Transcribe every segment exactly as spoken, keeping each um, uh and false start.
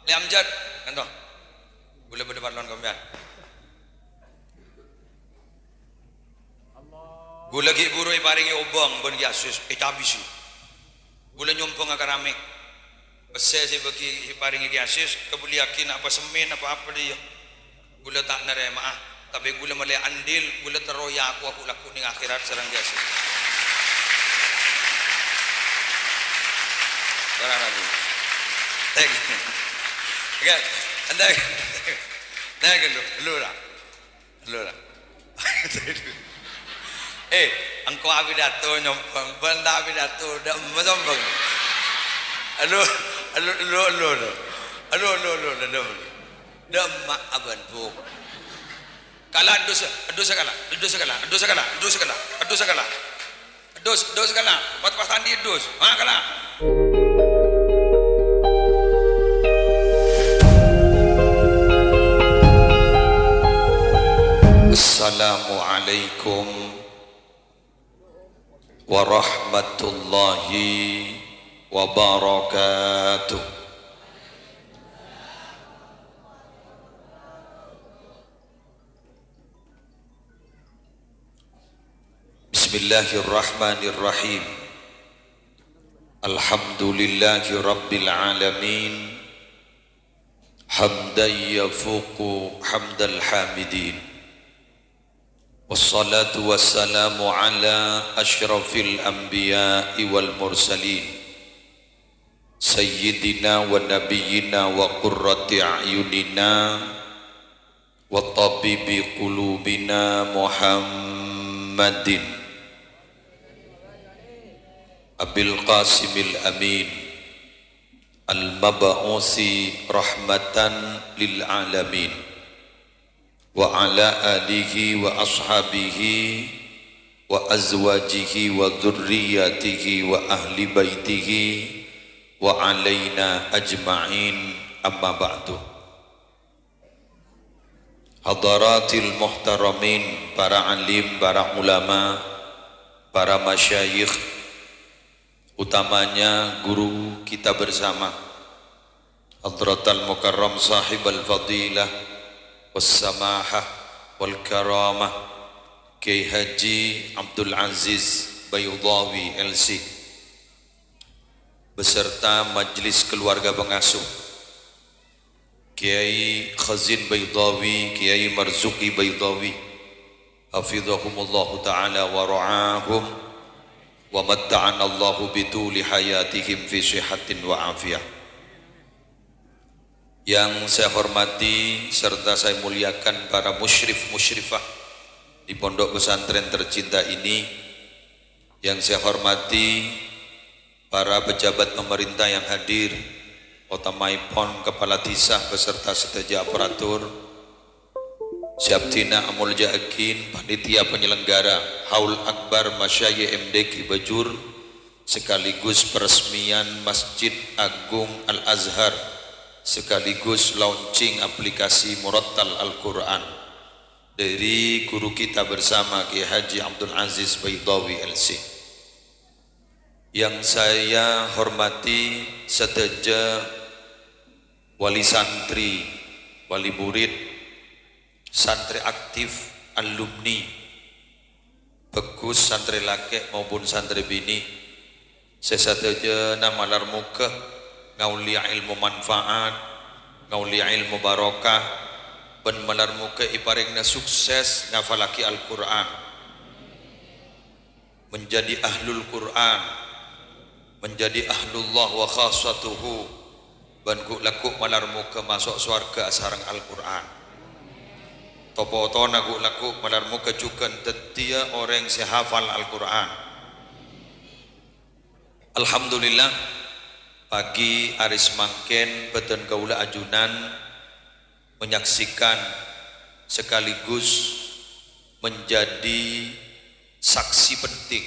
Lè Amjad, kanto. Ghulâ bâdâ parlon sampèyan. Ghulâ ghi' bhuru èparèngè obâng bân Kè Aziz, ètabisi. Ghulâ nyombhângnga ka Ramè. Pèssè sè bâgi èparèngè Kè Aziz, kabelliyaghi na' apa semmèn apa-apa dhiyâ. Ghulâ ta' narèma'a, tapè ghulâ mèlè andil, ghulâ terro èako ghu-lagghu neng akhèrat sareng Kè Aziz. Thank you. Oke, entah. Thank you, lu, lu, ra. Lu, ra. Eh, engko' apidato nyombhâng, bân ta' apidato, dâ' emma nyombhâng. Alu, alu, alu, alu, alu. Alu, alu, alu, alu, alu. Dâ' emma abân, Bu. Kala, dus, dus kala, dus kala, dus kala, dus kala, dus kala. Dus, dus kala, pas, pas tandhi dus. Ha, kala. Assalamualaikum warahmatullahi wabarakatuh. Bismillahirrahmanirrahim. Alhamdulillahi rabbil alamin. Hamdan yafuqu hamdal hamidin. Wassalatu wassalamu ala asyrafil anbiya'i wal mursalin. Sayyidina wa nabiyyina wa qurrati a'yunina wa tabibi qulubina Muhammadin Abil Qasimil Amin al-mab'usi rahmatan lil alamin. Wa ala alihi wa ashabihi wa azwajihi wa dzurriyyatihi wa ahli baitihi wa alaina ajma'in, amma ba'du. Hadaratil muhtaramin, para alim, para ulama, para masyayikh, utamanya guru kita bersama, Hadratal Mukarram Sahibal Fadilah was Samahah wal Karamah, Kiai Haji Abdul Aziz Baydhawi, L C, beserta majelis keluarga pengasuh, Kiai Khazin Baydhawi, Kiai Marzuki Baydhawi, hafizahumullahu ta'ala wa ra'ahum, wa matta'anallahu bituli hayatihim fi sihatin wa afiyah. Yang saya hormati serta saya muliakan para musyrif musyrifah di pondok pesantren tercinta ini. Yang saya hormati para pejabat pemerintah yang hadir, otamaèpon kepala desa beserta sadhâjâ aparatur, sè abdhina amoljâ'aghi panitia penyelenggara Haul Akbar Masyayikh M D Q Bajur, sekaligus peresmian Masjid Agung Al-Azhar, sekaligus launching aplikasi Murattal Al-Quran dari guru kita bersama Kiai Haji Abdul Aziz Baydhawi, L C. Yang saya hormati sadhâjâ wali santri, wali murid, santri aktif, alumni, bhâghus santri lakè' maupun santri binè', sè sadhâjâna malar moghâ ngaollè ilmu manfaat, ngaollè ilmu barokah, bân malar moghâ èparèngana sukses ngafallaghi Al-Qur'an. Menjadi ahlul Qur'an, menjadi ahlullah wa khassatuhu, bân ghu'-lagghu' malar moghâ maso' sowarghâ asareng Al-Qur'an. To-potona ghu'-lagghu' malar moghâ jhughân dhâddhiyâ orèng sè hafal Al-Qur'an. Alhamdulillah, pagi arè samangkèn bhâdhân kaulâ ajunan menyaksikan sekaligus menjadi saksi penting.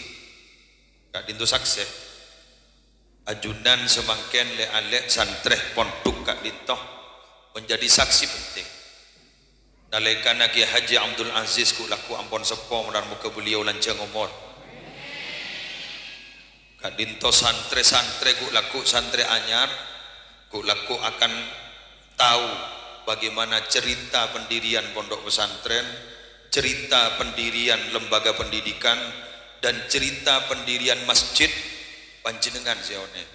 Ka'dinto saksè. Ajunan samangkèn lè'-alè' santrè pondhuk ka'dinto menjadi saksi penting. Nalèkana Kiai Haji Abdul Aziz ghu'-lagghu' ampon seppo, moghâ-moghâ beliau lanjhâng omor. Ka'dinto santrè-santrè ghu'-lagghu' santrè anyar, ghu'-lagghu' akan tahu bagaimana cerita pendirian pondok pesantren, cerita pendirian lembaga pendidikan, dan cerita pendirian masjid, panjenengan sè onèng.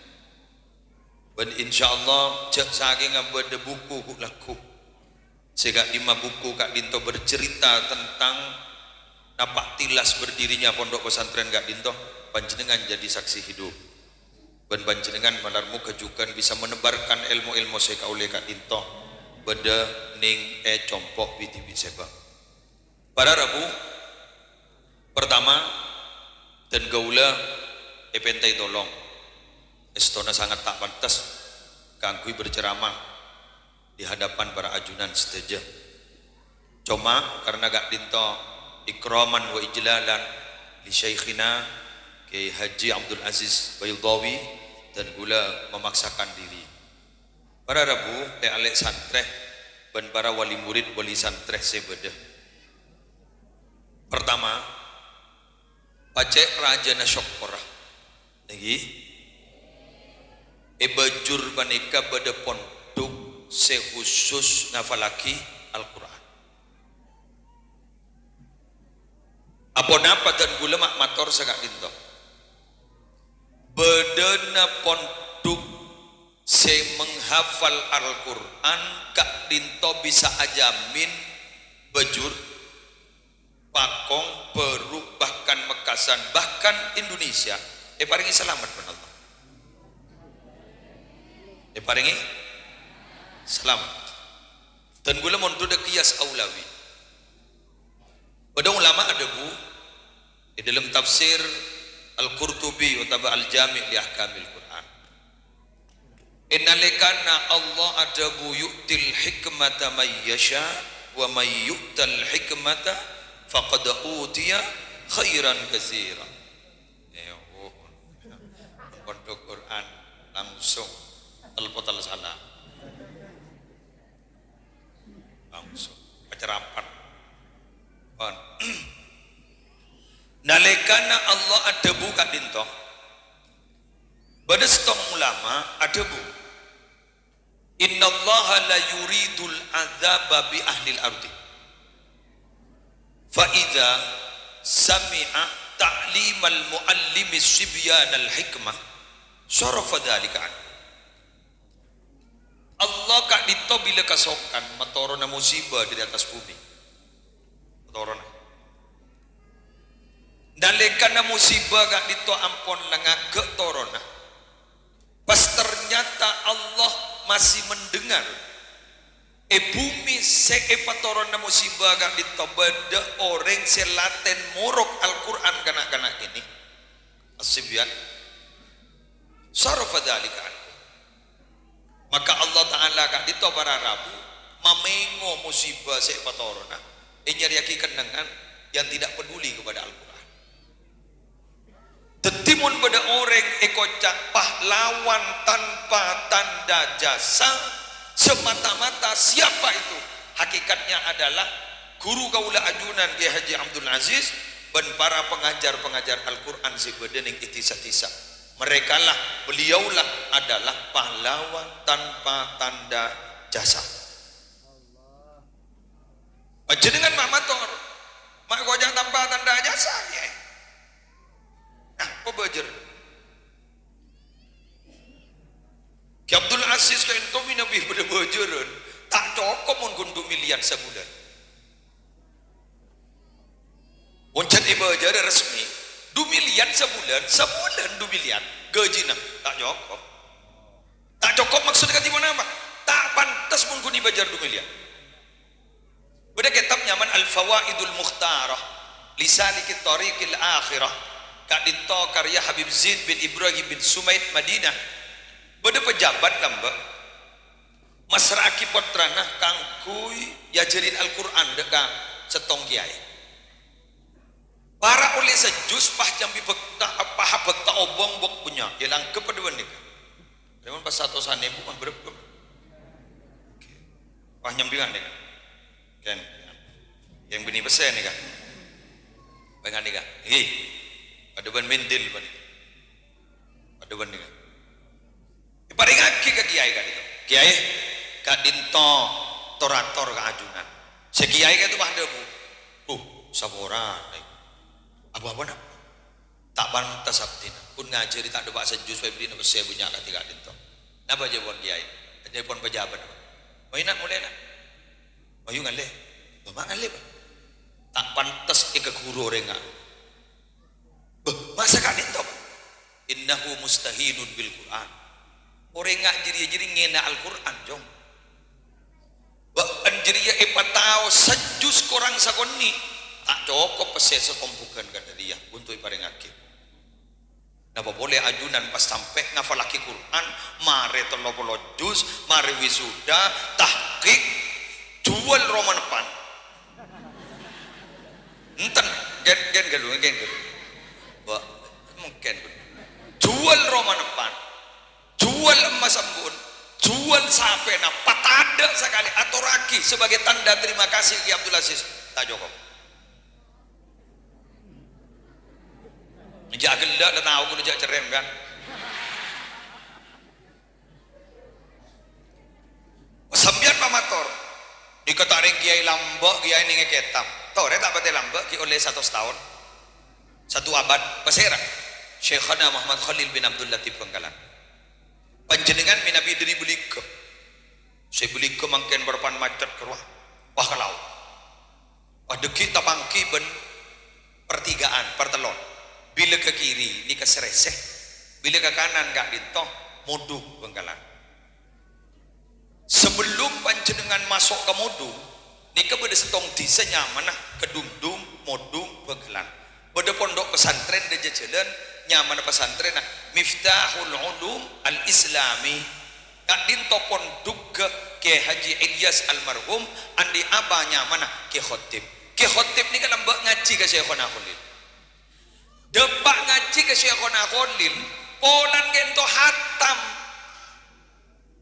Bân insyaallah, jhâ' sakènga bâdâ buku ghu-, lagghu'. Sè ka'dimma buku ka'dinto bercerita tentang napa' tilas berdirinya pondok pesantren ka'dinto, panjenengan jadi saksi hidup. Bân panjenengan malar moghâ jhughân bisa menebarkan èlmo-èlmo sè kaollè ka'dinto bâdâ nèng è compo' bi-dhibi' sèbâ. Para rabu, pertama, dân kaulâ èpènta'è tolong. Èstona sangat ta' pantes kaangghuy berceramah di hadapan para ajunan sadhâjâ. Coma karna ka'dinto ikraman wa ijlalan li syaikhina Kiai Haji Abdul Aziz Baydawi, dân kaulâ memaksakan diri. Para rabu, lè'-alè' santrè bân para wali murid wali santrè sè bâdâ. Pertama, pacè' rajâna sokkorra. Nèka, è Bajur panèka bâdâ pondhuk sè khusus ngafallaghi Al-Qur'an. Aponapa dân kaulâ ma' mator saka'dinto? Bâdâna pondhuk sè menghafal Al-Qur'an ka'dinto bisa ajamin Bajur, Pakong, Bâru, bahkan Mekasan, bahkan Indonesia èparèngè salamet bân Allah. Èparèngè salamet. Dân kaulâ mondhudhâ qiyas aulawi. Bâdâ ulama adhâbu, è dâlem tafsir Al-Qurtubi otabâ Al-Jami' li Ahkamil Qur'an, è nalèkana Allah adhâbu, "Yu'til hikmata may yasha, wa may yu'tal hikmata faqad utiya khairan katsira." Eh, oh. Pondhuk Qur'an langsung telpon salah. Langsung pacerapan. Pon. Nalèkana Allah adhâbu ka'dinto, bâdâ sèttong ulama adhâbu, "Innallaha la yuridul adzaba bi ahlil ardi. Fa idza sami'a ta'limal muallimi sibyanal hikmah, sarafa dzalika anhu." Allah ka'dinto bilâ kasokan matoronna musibâ dâri attas bhumè. Matoronna. Nalèkana musibâ ka'dinto ampon la ngaghâ' toronna, pas ternyata Allah masih mendengar. È bhumè sè èpatoronna musibâ ka'dinto bâdâ orèng sè latèn morok Al-Qur'an ka na'-kana' kènè'. As-sibyan. Sarafa dzalika anhu. Maka Allah Ta'ala ka'dinto para rabu mamèngo musibâ sè èpatoronna, ènyarèyaghi kennengngan yang tidak peduli kepada Al-Qur'an. Dhâddhi, mon bâdâ orèng èkoca' pahlawan tanpa tanda jasa, semata-mata siapa itu? Hakikatnya adalah guru kaulâ ajunan Kiai Haji Abdul Aziz bân para pangajar-pangajar Al-Qur'an sè bâdâ nèng è dhisa-dhisa. Merekalah, beliaulah adalah pahlawan tanpa tanda jasa. Panjhennengngan ma' mator, ma' èkoca' tanpa tanda jasa, yâ. Nah, apa bâjâr? Ki Abdul Aziz ka'dinto mènabi bâdâ bâjârân, ta' cokop mon ghun du miliar sabulân. Mon jhât èbâjârâ resmi, du miliar sabulân, sabulân du miliar ghâjina, ta' cokop. Ta' cokop maksod kadhi ponapa? Ta' pantes mon ghun èbâjâr du miliar. Bâdâ kètab nyamana Al-Fawaidul Mukhtarah li Salikit Thariqil Akhirah, ka'dinto karya Habib Zain bin Ibrahim bin Sumaid Madinah. Bâdâ pejabat lambâ' massra'aghi pottrana kaangghuy èajhâri Al-Qur'an dâ' ka sèttong kèyaè. Para' ollè sajus, pas nyambi bhâkta, pas abhâkta obâng bâk bânnya', èlanggep padâ bân nèka. Mon pas satosan èbu, mah bârâmpa. Pas nyambi kan nèka. Kèng. Yang bânnè pèssè nèka. Bânnya' nèka. Hi. Padâ bân mendel bân. Padâ bân nèka. Èparèngaghi ka kèyaè ka'dinto. Kèyaè, Ka'dinto tor-ator ka ajunan. Sè kèyaè ka'dinto pas adhâbu, "Huh, saporana. Apa-apa, na'? Ta' pantes abdhina. Pon ngajhâri ta' dâpa' sajjus, pas èbèrri'na pèssè bânnya' kadhi ka'dinto." Napa jâwâbhân kèyaè? Jâwâbhân pajhâbhât. "Mayu, na', molè, na'. Mayu ngallè." "Bâ, ma' ngallè, Pak?" "Ta' pantes èkaghuru orèngnga." "Bâh, masa ka'dinto, Pak?" "Innahu mustahinun bil Qur'an." Orèngnga jârèya jârèya ngèna Al-Qur'an, Cong. Bâ'na jârèya èpataowa sajjus korang sakonè', ta' cokop pèssè satombhughân kadhâriyâ untuk èparèngngaghi. Napa polè ajunan pas sampè' ngafallaghi Qur'an, marè tello polo jus, marè wisuda, tahqiq, jhuwâl roma neppan. Enten, ghen, ghen ghâllu, ghen ghâllu. Wah, mungkin. Jhuwâl roma neppan, jhuwâl emmas embu'en, jhuwâl sapèna, patadâ' sakalè, atorraghi sebagai tanda terima kasih Ki Abdul Aziz. Ta' cokop. Jhâ' ghellâ' la tao ghun jhâ' cerrèm, kan? Sampèyan pamator, "Nèka ta' rèng kèyaè lambâ', kèyaè nèngè kètab." Torè ta' patè lambâ', ghi' ollè satos taon. Satu abad. Pasèra? Syaikhana Muhammad Khalil bin Abdul Latif Bhângkalan. Panjhennengngan mènabi dâri Bâligghâ. Sè Bâligghâ mangkèn bârâmpan macet ka rowa. Wah, ka lao'. Wah, dâggi' tapangghi bân pertigaan, partellon. Bilâ ka kiri, nèka Srèsè. Bilâ ka kanan, ka'dinto, Modung, Bhângkalan. Sabellum panjhennengngan maso' ka Modung, nèka bâdâ sèttong dhisa nyamana Kedungdung, Modung, Bhângkalan. Bâdâ pondhuk pesantren dâjâ jhâlân, nyamana pesantrenna Miftahul Ulum Al-Islami. Ka'dinto pondhugghâ Kèyaè Haji Ilyas almarhum, andi' apa nyamana Kè Khotib. Kè Khotib nèka lambâ' ngajhi ka Syaikhona Kholil. Dâpa' ngajhi ka Syaikhona Kholil, polana ka'dinto hatam.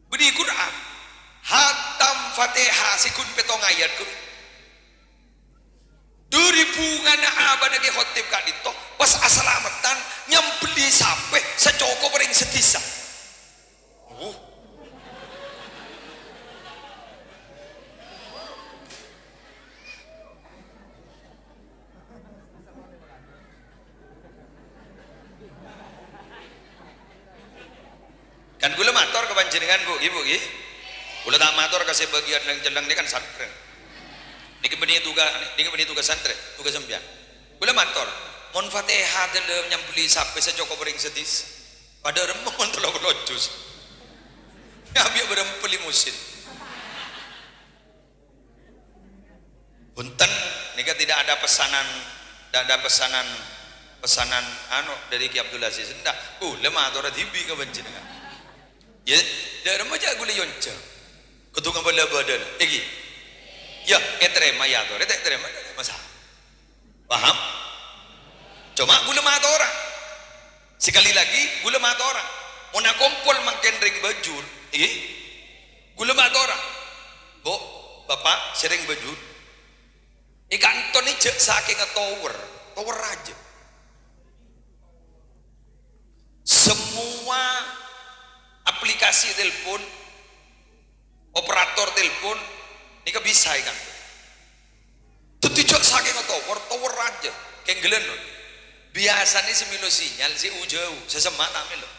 Bânnè Qur'an. Hatam Fatihah sè ghun pèttong ayat, ghuru. Dâri bhungana abâ'na Kè Khotib ka'dinto, pas asalameddhân nyambelli sapè sacokop orèng sadhisa. Uh. Kan kaulâ mator ka panjhennengngan, Bu', ghi, Bu', ghi. Kaulâ ta' mator ka sè bâgiyân neng celleng nèka kan santrè. Nèka bânnè tuga-, nèka bânnè tugas santrè, tugas sampèyan. Kaulâ mator, mon Fatihah dâlem nyambelli sapè sacokop orèng sadhisa. Padâ remma mon tello polo jus. Abiyâ bârâmpa limusin. Bhunten, nèka tidak ada pesanan, tidak ada pesanan, pesanan, anu, dari Ki Abdul Aziz, endak. Kaulâ matora dhibi' ka panjhennengngan. Ya, dâ' remma jhâ' kaulâ èyonjhâng. Kodhu ngabâlâ bâdân. Èngghi. Ya, ètarèma ya, atorè ta' ètarèma, ta' masalah. Paham? Coma kaulâ matora. Sekali lagi, kaulâ matora. Mon akompol mangkèn rèng Bajur, èngghi? Kaulâ matora, Bu', Bapa', sè rèng Bajur, è kanto nè jhâ' sakènga tower, tower rajâ. Semua aplikasi telepon, operator telepon, nèka bisa è kanto. Dhâddhi jhâ' sakènga tower, tower rajâ, kèngghâlân, non. Biyasanè sè mèlo sinyal, sè u-jâu, sè semma' ta' mèlo.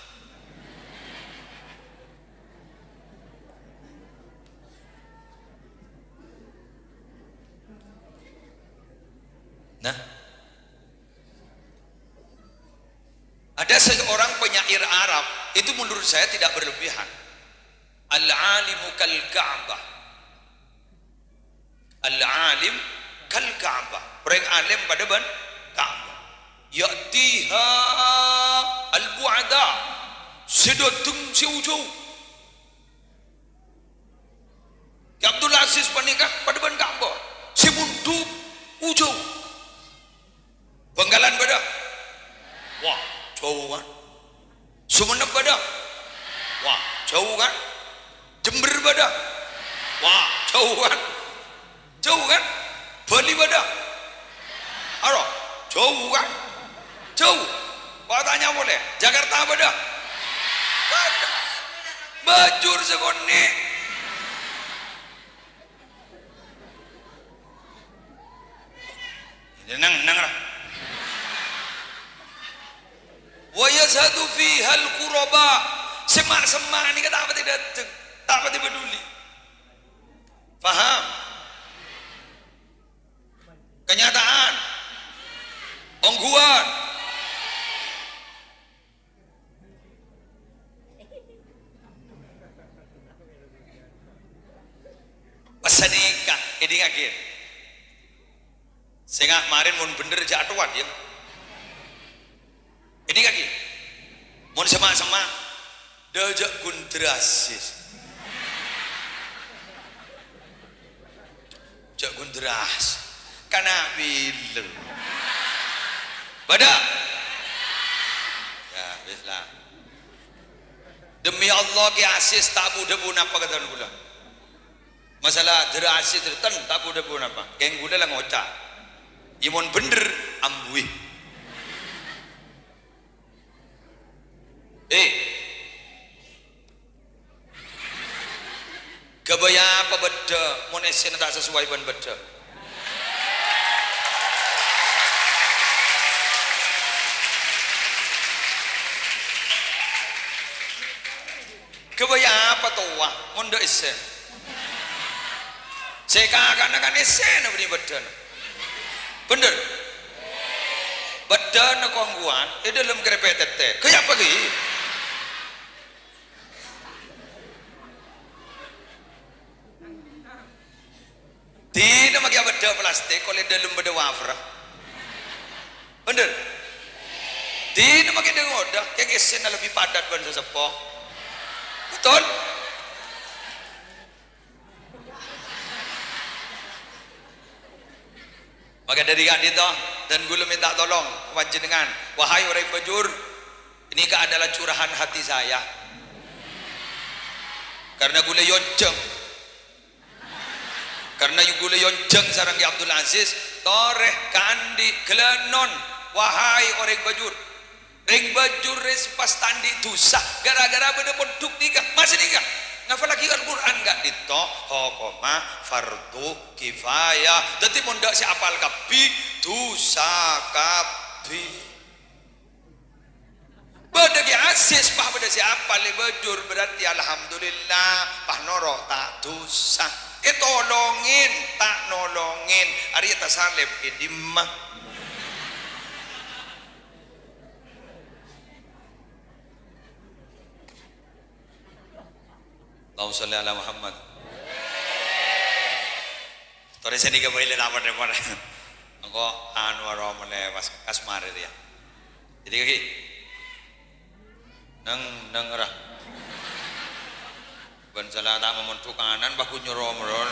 Nah, ada seorang penyair Arab, itu menurut saya tidak berlebihan. "Al-alimu kal Ka'bah." Al-alim kal Ka'bah. Orèng alim padâ bân Ka'bah. "Ya'tiha al-bu'ada." Sè dâteng sè u-jâu. Ki Abdul Aziz panèka padâ bân Ka'bah. Sè mondhuk u-jâu. Bhângkalan bâdâ? Wah, jhâu, kan? Songennep bâdâ? Wah, jhâu, kan? Jember bâdâ? Wah, jhâu, kan? Jhâu, kan? Bali bâdâ? Aro, jhâu, kan? Jhâu. Bâ' tanya polè, Jakarta bâdâ? Bâdâ. Bajur sakonè'. dâteng, ta' patè paduli. Paham? Kenyataan. Ongghuwân. Pas sanèka, èdingngaghi. Sènga' marèn mon bhendher jhâ' atowat, yâ. Èdingngaghi. Mon semma'-semma', dâ' jhâ' ghun drastis. Jhâ' ghun drastis. Kana' bilâ. Bâdâ? Yâ, wis la. Demi Allah, Kè Asis ta' bu-dhâbu napa ka dhân kaulâ. Masalah drastis ten ta' bu-dhâbu napa. Kèng kaulâ la ngoca'. Yâ mon bhendher, ambuwi. Eh. Ghâbây apa bâddhâ mon essèna ta' sasowai bân bâddhâ? Ghâbây apa towa mon dâ' essèna? Sè èkakana kan essèna bânnè bâddhâna. Bhendher? Bâddhâna kongguwan è dhâlem krèpè' tèttè. Ghâbây apa ghi? Dinah makè abâddhâ plastik, ollè dhâlem bâdâ waferra. Bhendher? Dinah makè dâ-ngodâ, kèng essèna lebbi padat bân sè seppo. Betul? Maka dhâri ka'dinto, dhân kaulâ mènta tolong ka panjhennengngan, wahai orèng Bajur, ini adalah curahan hati saya. Karena kaulâ èyonjhâng. Karena kaulâ èyonjhâng sareng Kè Abdul Aziz, torè, kaandi', ghellâ' non, wahai orèng Bajur. Rèng Bajur rè sè pas ta' andi' dhusa, ghârâ-ghârâ bâdâ ponḍhuk nèka, masè nèka. Ngafallaghi Al-Qur'an ka'dinto, hokoma fardhu kifayah. Dhâddhi, mon dâ' sè apal kabbhi, dhusa kabbhi. Bâdâ Kè Aziz, pas bâdâ sè apal è Bajur, berarti alhamdulillah, pas noro' ta' dhusa. Ètolongin, ta' nolongin, arèya tasalèp è dimma? Allahumma sholli ala Muhammad. Torè sè nèka bhâi lè ta' pot-rèpot. Engko' anu aro mèlè pas kasmar itu ya. Jadi kaki. Neng, neng ra. Bân sala ta' mamonḍhuk kanan, bagus nyoro merol.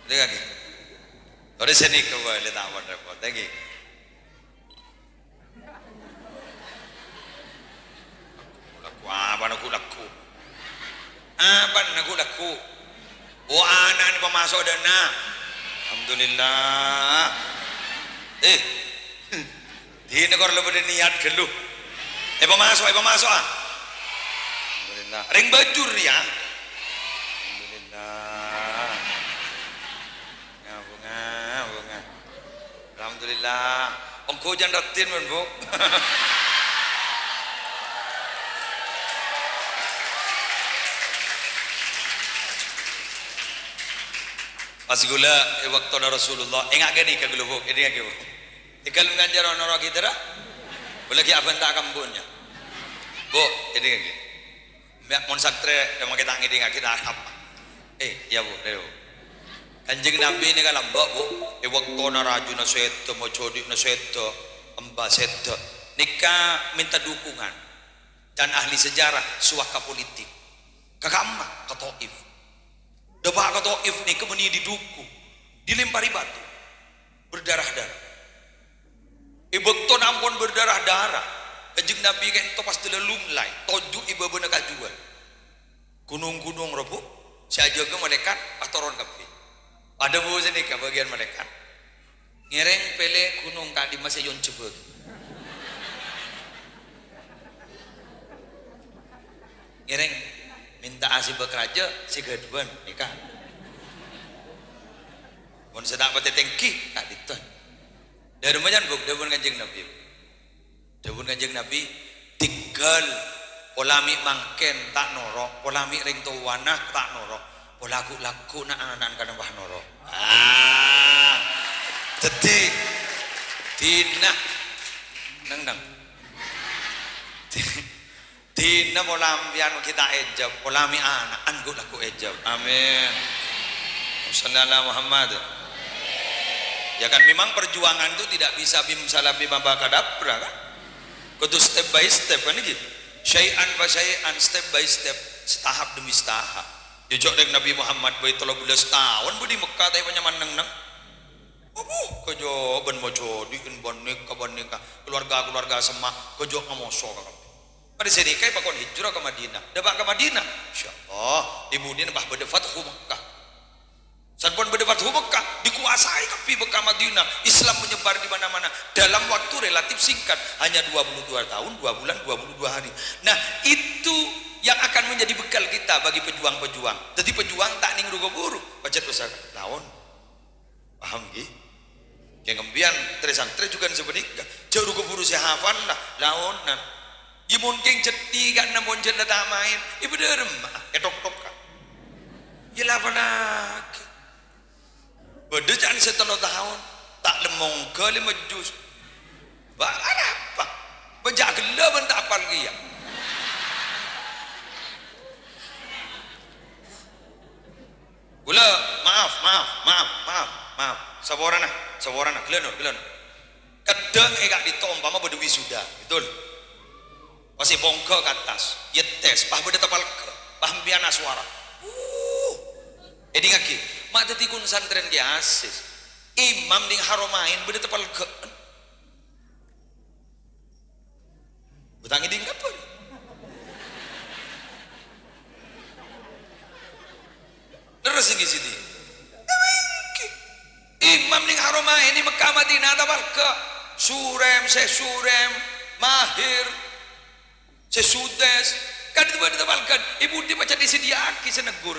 Jadi kaki. Torè sè nèka bhâi lè ta' pot-rèpot. Lagi. Lagu apa lagu-lagu? Apa lagu-lagu? Oh, ana'na pamaso' dâna. Alhamdulillah. Eh, dinah kor lo bâdâ niat ghâllu. Eh, pamaso', eh, pamaso', ah. Alhamdulillah. Rèng Bajur ya. Alhamdulillah. Bunga, bunga, bunga. Alhamdulillah. Ongghu jân raddhin, mon, Bu. Pas ghulâ è bâktona Rasulullah, enga' ghânèka ghulâ, Bu, èdingngaghi, Bu. Tèghâl nganjhâr onoro' ghi' dârâ. Ghulâ ghi' abânta' kambunnya. Bu, èdingngaghi. Mè' mon santrè, dhâ' makè ta' ngèdingngaghi ta' apa. Eh, iyâ, Bu, ayo. Kanjeng Nabi nèka lambâ', Bu. È bâktona rajuna sèdhâ, majhâdi'na sèdhâ, emba sèdhâ. Nèka mènta dukungan. Can ahli sejarah, sowa ka politik. Ka kamma? Ka Thaif. Dâpa' ka Thaif nèka bânnè è dukku. Dilempari batu. Berdarah-darah. È bâktona ampon berdarah-darah, Kanjeng Nabi ka'dinto pas dâlâ lunglai, toju' è bâbâna kajuwân. Ghunong-ghunong robbhu, sè ajâgâ malaèkat pas toron kabbhi. Padâ, Bu, sanèka bâgiyân malaèkat. Ngèrèng pèlè ghunong ka'dimma sè èyonjhâbâghi. Ngèrèng mènta'a sè bâk rajâ, sè ghâdhuwân, nèka. Mon sè ta' patè tèngghi, ka'dinto. Dâremma jân, Bu, dhâbuna Kanjeng Nabi. Dhâbuna Kanjeng Nabi, "Tèghâl Pola mè' mangkèn ta' noro', pola mè' rèng towana ta' noro', pola ghu-, lagghu' na'-ana'na kan pas noro'. Ah, dhâddhi dinah, neng-neng. Dinah pola sampèyan ghi' ta' èjâb, pola mè' ana'an ghu-, lagghu' èjâb. Amin. Shalli ala Muhammad. Ya kan, memang perjuangan itu tidak bisa bim salam bim abrakadabra, kan? Kodhu step by step, kan, iki? Syai'an fa syai'an, step by step, setahap demi setahap. Jhujhur, rèng Nabi Muhammad bhâi tello bellâs taon bâdâ è Mekkah, tapè nyaman neng-neng. Abu, kajhâ' bân moco dhi'en bân nèka bân nèka, keluarga-keluarga semma', kajhâ' ngamoso ka kabbhi. Marè sè nèka èpakon hijrah ka Madinah. Dâpa' ka Madinah, insyaallah, è budina pas bâdâ Fathu Mekkah. Sampon bâdâ Fathu Mekkah, dikuasai kabbhi Mekkah Madinah. Islam menyebar di mana-mana. Dalam waktu relatif singkat, hanya dua puluh dua tahun, dua bulan, dua puluh dua hari. Nah, itu yang akan menjadi bekal kita bagi pejuang-pejuang. Dhâddhi pejuang ta' neng ru-kaburu, pajhât usaha laon. Paham, ghi? Kèng sampèyan, trè-santrè jhughân sapanèka. Jhâ' ru-kaburu sè hafal la, laonan. Yâ, mon kèng jhâddhi kan, mon jhât la ta' maèn. Yâ, bâdâ remma, ètok-tokan. Yâ, la apalagi. Bâdâ can sè tello taon, ta' lemmong ghâlli mejjus. Ba-, arapa? Bâjâ ghellâ' bân ta' apal kèya. Kaulâ, maaf, maaf, maaf, maaf, maaf. Saporana, saporana, ghellâ' no, ghellâ' no. Kadhâng è ka'dinto ompama bâdâ wisuda, betul? Pas èpongghâ ka attas, yâ tes, pas bâdâ tapalghâ, pas sampèyan asowara. Uh, èdingngaghi, ma' dhâddhi kun santrèn Kè Asis. Imam neng Haromain bâdâ tapalghâ'ân. Bhutang ngèding kabbhi. Lerres èngghi, Siti? Èngghi. Imam neng Haromain, neng Mekkah Madinah tapalghâ. Surem, Syekh Surem, Mahir, Syekh Sudes. Kadhi bâdâ tapalghâ'ân. È budi pajhât èsadhiyâ'aghi sè neggur.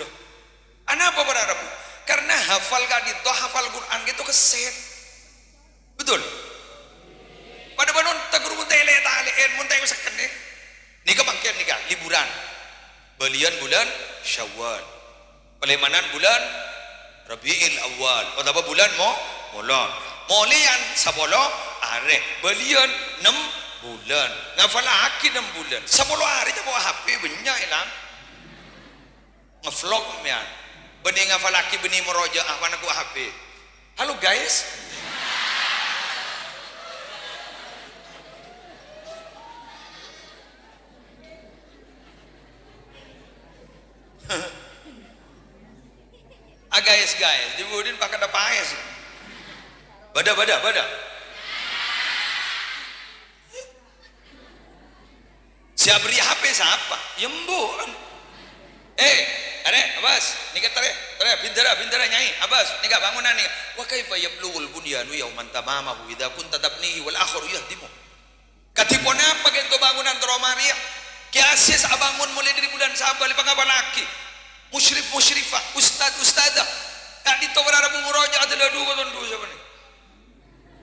Anapa para rabu? Karena hafal ka'dinto, hafal Quran gitu kesèt. Betul? Padâ bân onta ghuru mon ta' èlè-talè'è, mon ta' èsekkenè. Nèka mangkèn nèka, liburan. Bâliyân bulân Syawal. Palèmanan bulân Rabiul Awal. Otabâ bulân Mo-, Molon. Molèyan sapolo arè. Bâliyân nem bulân. Ngafallaghi nem bulân. Sapolo arè ca'na H P bânnya' èlang. Nge-vlog sampèyan. Bânnè ngafallaghi bânnè morojaah, apa nèko H P. Halo, guys. Ah, guys, guys. Di budin pakai ada paes. Bâdâ, bâdâ, bâdâ. Sè abârri' H P sapa? Yâ embu', kan. Eh, arè', Abas, nèka tarè, tarè, bhindhârâ, bhindhârâ, Nyai, Abas, nèka bângonan nèka. Wa kaifa yablughul bunyanu yauman tamamahu idza kunta tabnihi wal akharu yahdimu. Kadhi ponapa ghânto bângonan terro marè, yâ? Kè Asis abângon molaè dâri bulân Saban, èpangapallaghi. Musyrif, musyrifah, ustad, ustadzah. Ka'dinto para rabu murojaah, tèla dhu ka tondhu sapanèka.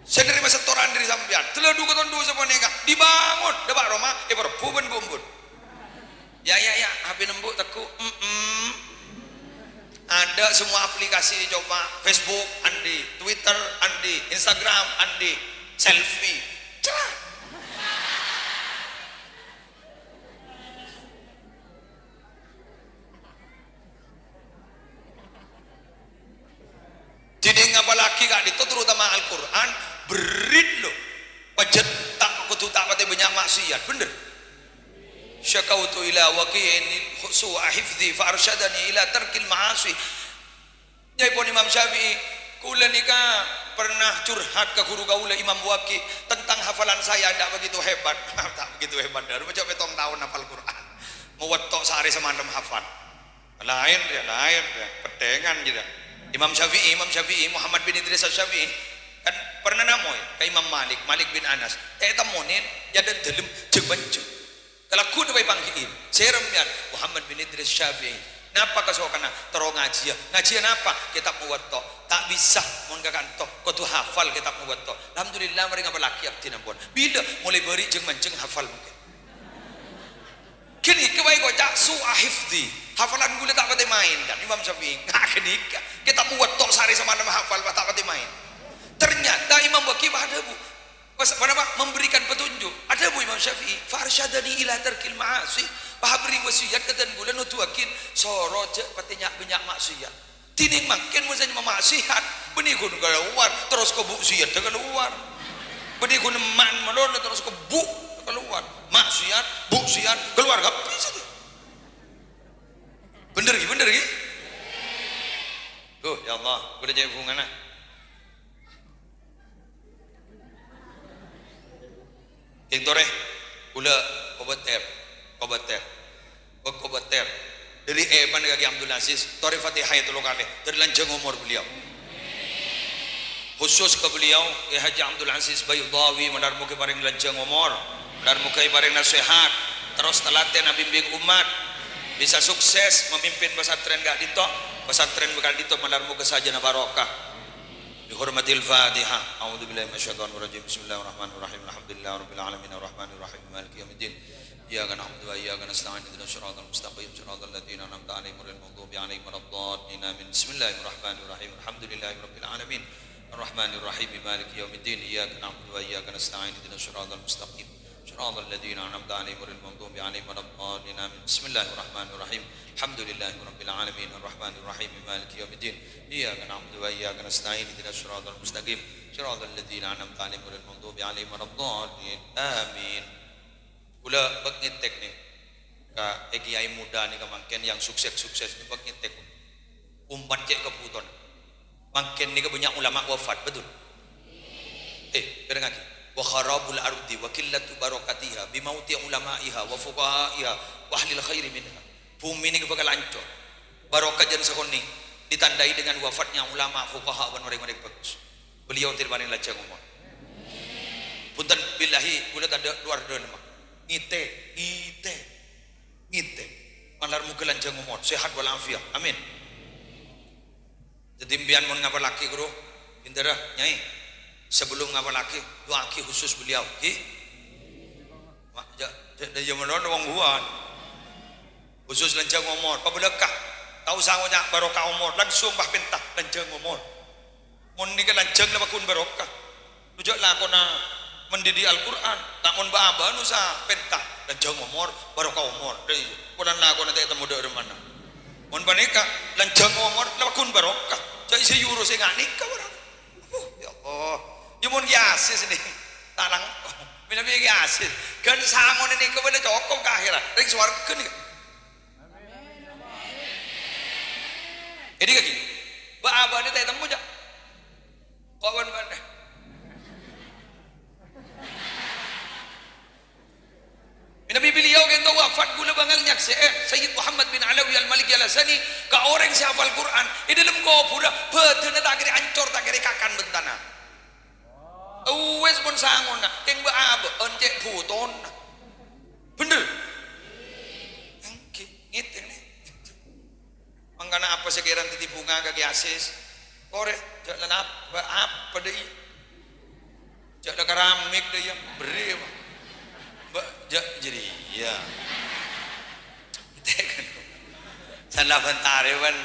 Sè narèma setoran dâri sampèyan, tèla dhu ka tondhu sapanèka, dibângon, dâpa' roma, èparebbhu bân bu'-embun. Ya, ya, ya, H P nembu' tegghu', mm-mm. Ada semua aplikasi dicoba, Facebook, andi', Twitter, andi', Instagram, andi', selfie. Cerah. Dhinèng apalagi ka'dinto, terutama Al-Qur'an, berrit, lo. Pajhât ta', kodhu ta' patè bânnya' maksiat, bhender. Syakautu ila waqi'in su'a hifdzi fa arsyadani ila tarkil ma'asi. Nyaèpon Imam Syafi'i, "Kaulâ nèka pernah curhat ka ghuru kaulâ Imam Waqi' tentang hafalan saya ndak begitu hebat." Ta' begitu hebat, dâ, rupanya petong taon hafal Qur'an. Mowetto' saarè samalem hafal. Laèn, yâ, laèn, yâ. Pettèngan, gitu. Imam Syafi'i, Imam Syafi'i, Muhammad bin Idris Asy-Syafi'i, kan pernah namoy ka Imam Malik, Malik bin Anas. Ètemmonè, yâ, dâlem jhâng-manjhâng. Kalagghuna bhâi panggi'in. Sèra sampèyan, Muhammad bin Idris Syafi'i. Napa kasokanna? Terro ngajhiyâ. Ngajhiyâ napa? Kètab Muwatta'. Ta' bisa mon ka kanto, kodhu hafal Kètab Muwatta'. Alhamdulillah, marè ngapallaghi abdhina pon. Bilâ? Molaè bâri' jhâng-manjhâng hafal mangkèn. Ghânèka bhâi koca', "Su'a hifdzi." Hafalan kaulâ ta' patè maèn, kan, Imam Syafi'i. Nah, ghânèka. Kitab Muwatta' sarè samalem hafal, ta' patè maèn. Ternyata Imam Waki' pas adhâbu, pas, apa nama, memberikan petunjuk. Adhâbu Imam Syafi'i, "Fa arsyadani ila tarkil ma'asi." Pas abherri' wasiyat ka dân kaulâ, noduwaghi, "Soro jhâ' patè nya'-bânnya' maksiat." Dhinèng mangkèn mon sè nyama maksiat, bânnè ghun kalowar, terros ka bu' siyatta kalowar. Bânnè ghun emman malolo, terros ka bu' kalowar. Maksiat, bu' siat, kalowar kabbhi saja. Bhender, ghi? Bhender, ghi? Duh, ya Allah, kaulâ cè' bhungana. Kèng torè, kaulâ kobâtèr, kobâtèr, kobâtèr. Dâri èman ka Kè Abdul Aziz, torè Fatihah tello kalè, dâri lanjhâng omor beliau. Khusus ka beliau, Kè Haji Abdul Aziz Baidawi, malar mogâ èparèng lanjhâng omor, malar mogâ èparèng sehat, terros talatèn abimbing umat, bisa sukses memimpin pesantren ka'dinto, pesantren ka'dinto malar mogâ sajâna barokah. Bi hurmatil Fatihah. A'udzubillahi minasyaitonirrajim. Bismillahirrahmanirrahim. Alhamdulillahirabbil alamin, arrahmanirrahim, maliki yaumiddin. Iyyaka na'budu wa iyyaka nasta'in. Ihdinas siratal mustaqim, siratal ladzina an'amta 'alaihim ghairil maghdubi 'alaihim waladdallin. Amin. Bismillahirrahmanirrahim. Alhamdulillahirabbil alamin, arrahmanirrahim, maliki yaumiddin. Iyyaka na'budu wa iyyaka nasta'in. Ihdinas siratal mustaqim, siratal ladzina an'amta 'alaihim ghairil maghdubi 'alaihim waladdallin. Amin. Bismillahirrahmanirrahim. Alhamdulillahirabbil alamin, arrahmanirrahim, maliki yaumiddin. Iyyaka na'budu wa iyyaka nasta'in, ihdinas siratal mustaqim, siratal ladzina an'amta 'alaihim ghairil maghdubi 'alaihim waladdallin. Amin. Kaulâ bâk ngètèk nè, ka, eh, kèyaè muda nèka mangkèn yang sukses-sukses nè bâk ngètèk. Ommat cè' kabhutowan. Mangkèn nèka bânnya' ulama wafat, betul? Eh, pèrengngaghi. "Wa kharabul ardi wa qillatu barakatiha bi mauti ulama'iha wa fuqaha'iha wa ahlil khairi minha." Bhumè nèka bhâkal ancor. Barokah jân sakonè' ditandai dengan wafatnya ulama, fuqaha, bân orèng-orèng bhâghus. Beliau tèr parèng lanjhâng omor. Bhunten, billahi, kaulâ tadâ' luar dâlemma. Ngètèk, ngètèk, ngètèk. Malar mogâ lanjhâng omor, sehat walafiat. Amin. Dhâddhi, sampèyan mon ngapallaghi, ghuru, bhender, Nyai. Sabellum ngapallaghi, du'aaghi khusus beliau, ghi? Ma-, ja-, ja-, ja-, ja-, manono wong buwân. Khusus lanjhâng omor, pabâlâkah. Ta' osa ngoca' barokah omor, langsung pas pènta, lanjhâng omor. Mon nèka lanjhâng la pagghun barokah. Lu jhâ' lakona mendidik Al-Qur'an, ta' mon bâ-abâ'ân osa pènta, lanjhâng omor, barokah omor. Dâ' iyâ, polana lakona ta' ètemmo dâ' remmana. Mon panèka, lanjhâng omor, la pagghun barokah. Jhâ' sè èyurus sè nga' nèka, para. Uh, ya Allah. Ya mon Kè Aziz nè, talang. Mènabi Kè Aziz. Ghân sangonè nèka bâdâ cokop ka akhèrat. Rèng sowarghâ nèka. Èdhingngaghi. Bâ-abâ'na ta' ètemmo, jhâ'. Kawan mana? Mènabi beliau ghento wafat, kaulâ bângal nyaksè'è Sayyid Muhammad bin Alawi Al-Maliki Al-Hassani, ka orèng sè hafal Qur'an, è dâlem kobhurrâ, bhâdhânna ta' kèra ancor, ta' kèra kakan bân tana. Uwis pon sangona, kèng bâ-abâ'ân cè' bhutona. Bhender? Èngghi, ngètèng nè. Mangkana apa sè kèra dhâddhi bhunga ka Kè Aziz? Korè, jhâ' la nap-, apa dâ' iyâ? Jhâ' la keramik dâ' iyâ, berri' apa? Bâ-, jhâ', jârèya. Sala bhântarè bân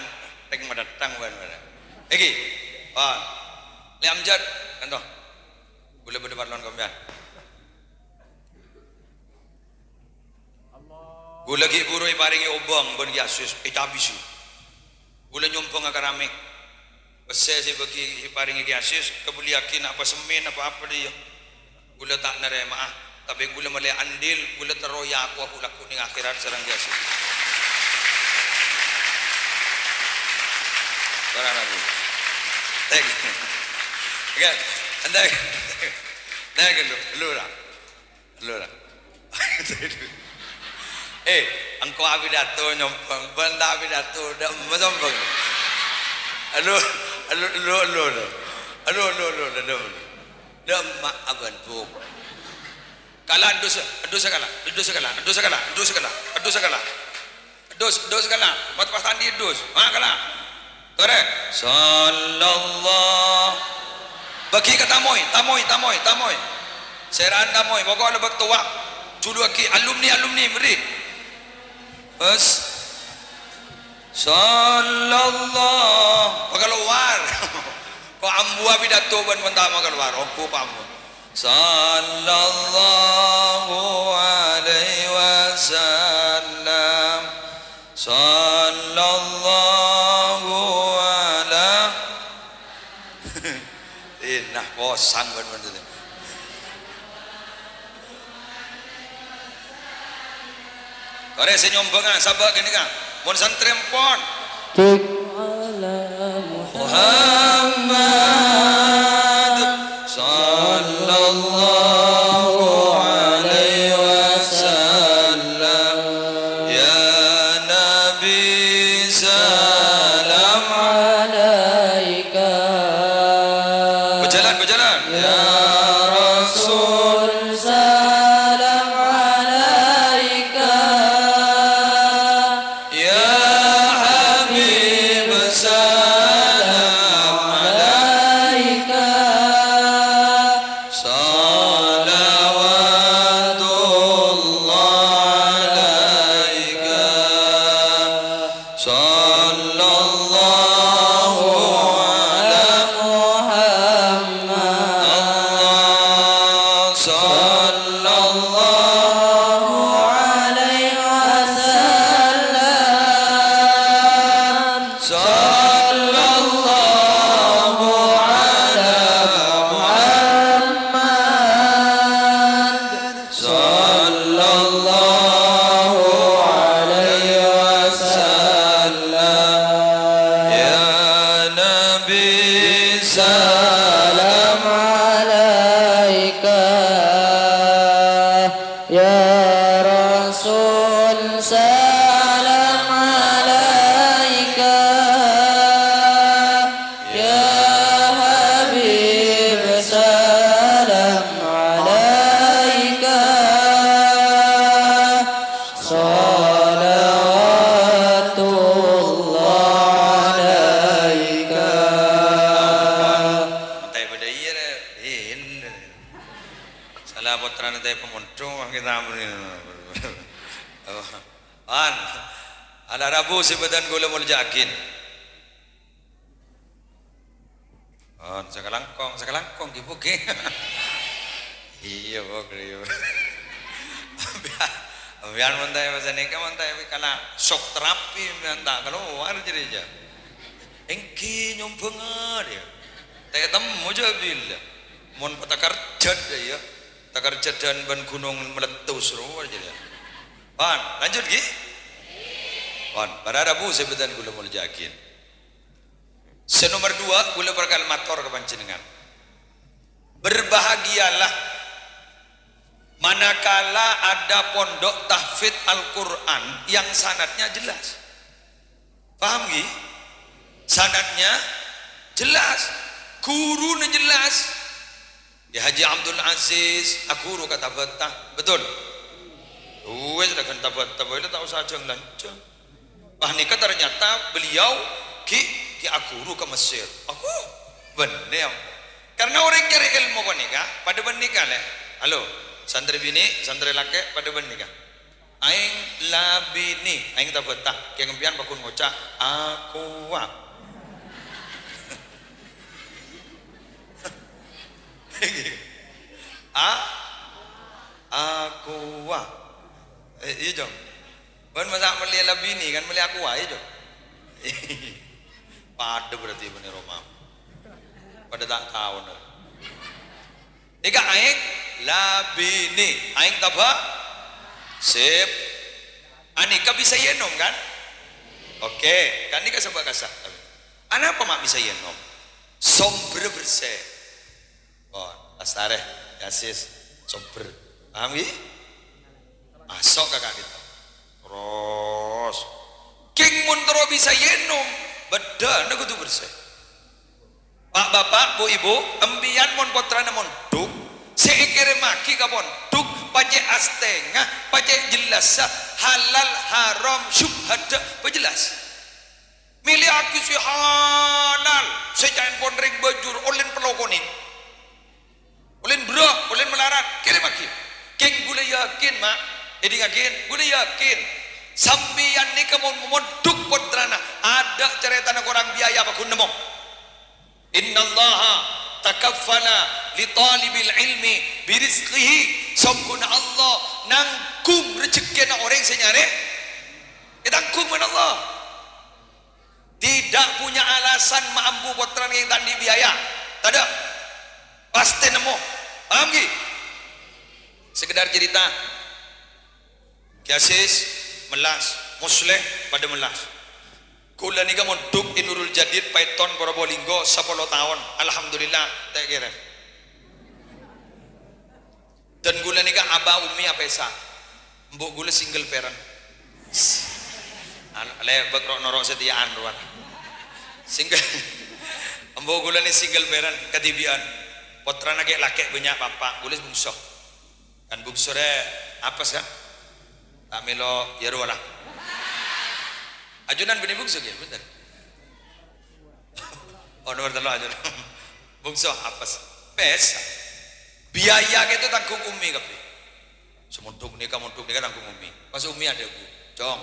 rèng madhâteng bân, bân. Èngghi. Pon. Lè Amjad, kanto. Kaulâ bâdâ parlon ka sampèyan. Kaulâ ghi' bhuru èparèngè obâng bân Kè Aziz, ècabisi. Kaulâ nyombhângnga keramik. Pèssè sè bâgi èparèngè Kè Aziz, kabelliyaghi na' apa semmèn apa-apa dâ' iyâ. Kaulâ ta' narèma'a, tapè kaulâ malè andil, kaulâ terro èyakowa ghu'-lagghu' neng akhèrat sareng Kè Aziz. Para rabu. Thank you. Oke, entah. Thank you, lu, lu, ra. Lho, ra. Eh, engko' apidato nyombhâng, bân ta' apidato, dâ' emma sombong. Aduh, aduh, aduh, aduh, aduh. Aduh, aduh, aduh, aduh, aduh. Dâ' emma abân, Bu. Kala, endus, endus kala, endus kala, endus kala, endus kala, endus kala. Endus, endus kala, pas, pas tandhi endus. Ma' kala. Torè. Sallallahu. Bâgi ka tamoy, tamoy, tamoy, tamoy. Sèra'an tamoy, pokok la bâkto wa-, juluwaghi alumni, alumni, mèrri. Bes. Sallallahu. Pakalowar. Ko' ambuwâ pidato bân mon ta' makalowar. Ongghu pa' ambuwâ. Sallallahu alaihi wasallam. Sallallahu ala. Inah, posang bân-bân. Torè sè nyombhângnga, sabâ' ghânèka. Mon santrè empon. Cek. Ala Muhammad. Muhammad sallallahu alaihi wasallam. Ya Nabi, salam alaika. Berjalan, berjalan. Ya Rasul, salam alaika. Ya Habib, salam alaika. Salawatullah alaika. Sallallahu ala Muhammad. Allah, sallallahu alaihi wasallam. Sallallahu ala Muhammad. Sallallahu alaihi wasallam. Ya Nabi, salam alaika. Ya Rasul, salam alaika. Ya Habib, salam alaika. Salawatullah alaika. Entar bâdâ iyâ, rè. Èntar. Sala pottrana ta' pamondhuk, kita ampun. An. Ala rabu sè bhâdhân kaulâ molja'aghin. Oh, sakalangkong, sakalangkong, ghi, Bu, ghi. Iyâ, Bu, iyâ. Biar, biar mon ta' èpasanèka, mon ta' èpèkala shock terapi, mon ta' kalowar jârèya. Èngghi nyombhângnga, yâ. Ta' ètemmo jâ bilâ. Mon patakarjhât, yâ. Takarjhâdhân bân ghunong meletus rowa jârèya. Pon, lanjut, ghi. Pon, para rabu sè bhâdhân kaulâ molja'aghin. Sè nomer dua, kaulâ bhâkal mator ka panjhennengngan. Berbahagialah manakala ada pondok tahfidz Al-Qur'an yang sanadnya jelas. Paham, ghi? Sanadnya jelas, ghuruna jelas. Kè Haji Abdul Aziz aghuru ka Tabatta, betul? Wes, la kan Tabatta bae, la ta' osa jâng-lanjâng. Wah, nèka ternyata beliau ghi', ghi' aghuru ka Mesir. Aku bânnè, ampon. Karena orèng nyarè èlmo panèka padâ bân nèka, lè. Halo, santrè binè', santrè lakè' padâ bân nèka. Aèng labinè, aèng Tabatta. Kèng empèyan pagghun ngoca', "Aqua." A? Aqua. Eh, iyâ, Jong. Bân masa' mellè labinè, kan mellè Aqua, iyâ, Jong? Padâ berarti bânnè Roma. Padâ ta' tao, nè. Nèka aèng labinè, aèng Taba-, sip. Anèka bisa ènom, kan? Oke, kan nèka sabâ' kassa'. Anapa ma' bisa ènom? Sombherra bersè. Oh, lastarè, yasis, sombher. Paham, ghi? Maso' ka ka'dinto. Terros. Kèng mon terro bisa ènom, bâddhâna kodhu bersè. Pa'-bapa', bu-ibu, empèyan mon pottrana mondhuk, sè èkèrèmmaghi ka pondhuk, pacè' astènga, pacè' jellassa, halal, haram, syubhadda, pajellas. Mellèyaghi sè halal, sè ca'èpon rèng bâjur, ollèn pello konèng. Ollèn berrâ', ollèn malarat, kèrèmmaghi. Kèng ghulâ yakin, ma', èdingngaghi, ghulâ yakin. Sampèyan nèka mon mondhuk pottrana, adâ' carètana korang biaya apa ghun nemmo. "Innallaha takaffala li talibil ilmi birizqihi." Songghuna Allah nanggung rejekkèna orèng sè nyarè, ètanggung bân Allah. Tidak punya alasan ma' ambu pottrana sè ta' andi' biaya. Tadâ'. Pastè nemmo. Paham, ghi? Sekedar cerita. Kè Asis mellas, Musleh padâ mellas. Kaulâ nèka mondhuk è Nurul Jadid, Paiton, Probolinggo, sapolo taon. Alhamdulillah, ta' èkèrèm. Dan kaulâ nèka aba ummi apèsa. Embu' kaulâ single parent. An-, lebâk ro'-noro' satèya'an rowa. Single. Embu' kaulâ nè single parent, kadhibi'ân. Pottrana ghi' lakè' bânnya' papa, kaulâ bungso. Kan bungso rè apes, kan? Ta' mèlo yâ rowa la. Ajunan bânnè bungso, ghi, bhunten. Oh, nomor tello' ajunan. Bungso apes. Pèsa. Biaya ghâpanèka tanggung ummi kabbhi. Sè mondhuk nèka, mondhuk nèka tanggung ummi. Pas ummi adhâbu, "Cong,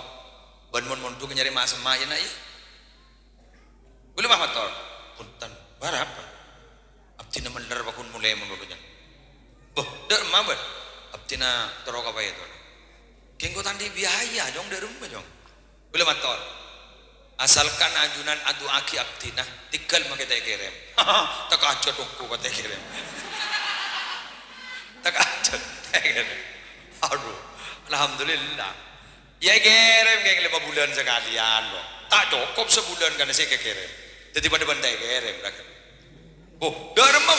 bân mon mondhuk nyarè ma'-, semma' yâ, Na', yâ?" Kaulâ pas mator, "Bhunten, bârâmpa?" "Abdhina mèller paghun molè mon kaulâ, Cong." "Bâh, dâ' remma, bân?" "Abdhina terro ka Paiton." "Kèng engko' ta' andi' biaya, Cong, dâ' remma, Cong." Kaulâ mator, "Asalkan ajunan adu'aaghi abdhina, tèghâl makè ta' èkèrèm." "Takajât ongghu ta' èkèrèm." "Takajât ta' èkèrèm." Adhu, alhamdulillah. Yâ èkèrèm kèng lèma bulân sakalèyan, lo. Ta' cokop sabulân kan sè èkèrèm. Dhâddhi padâ bân ta' èkèrèm, ra. Oh, dâ' remma.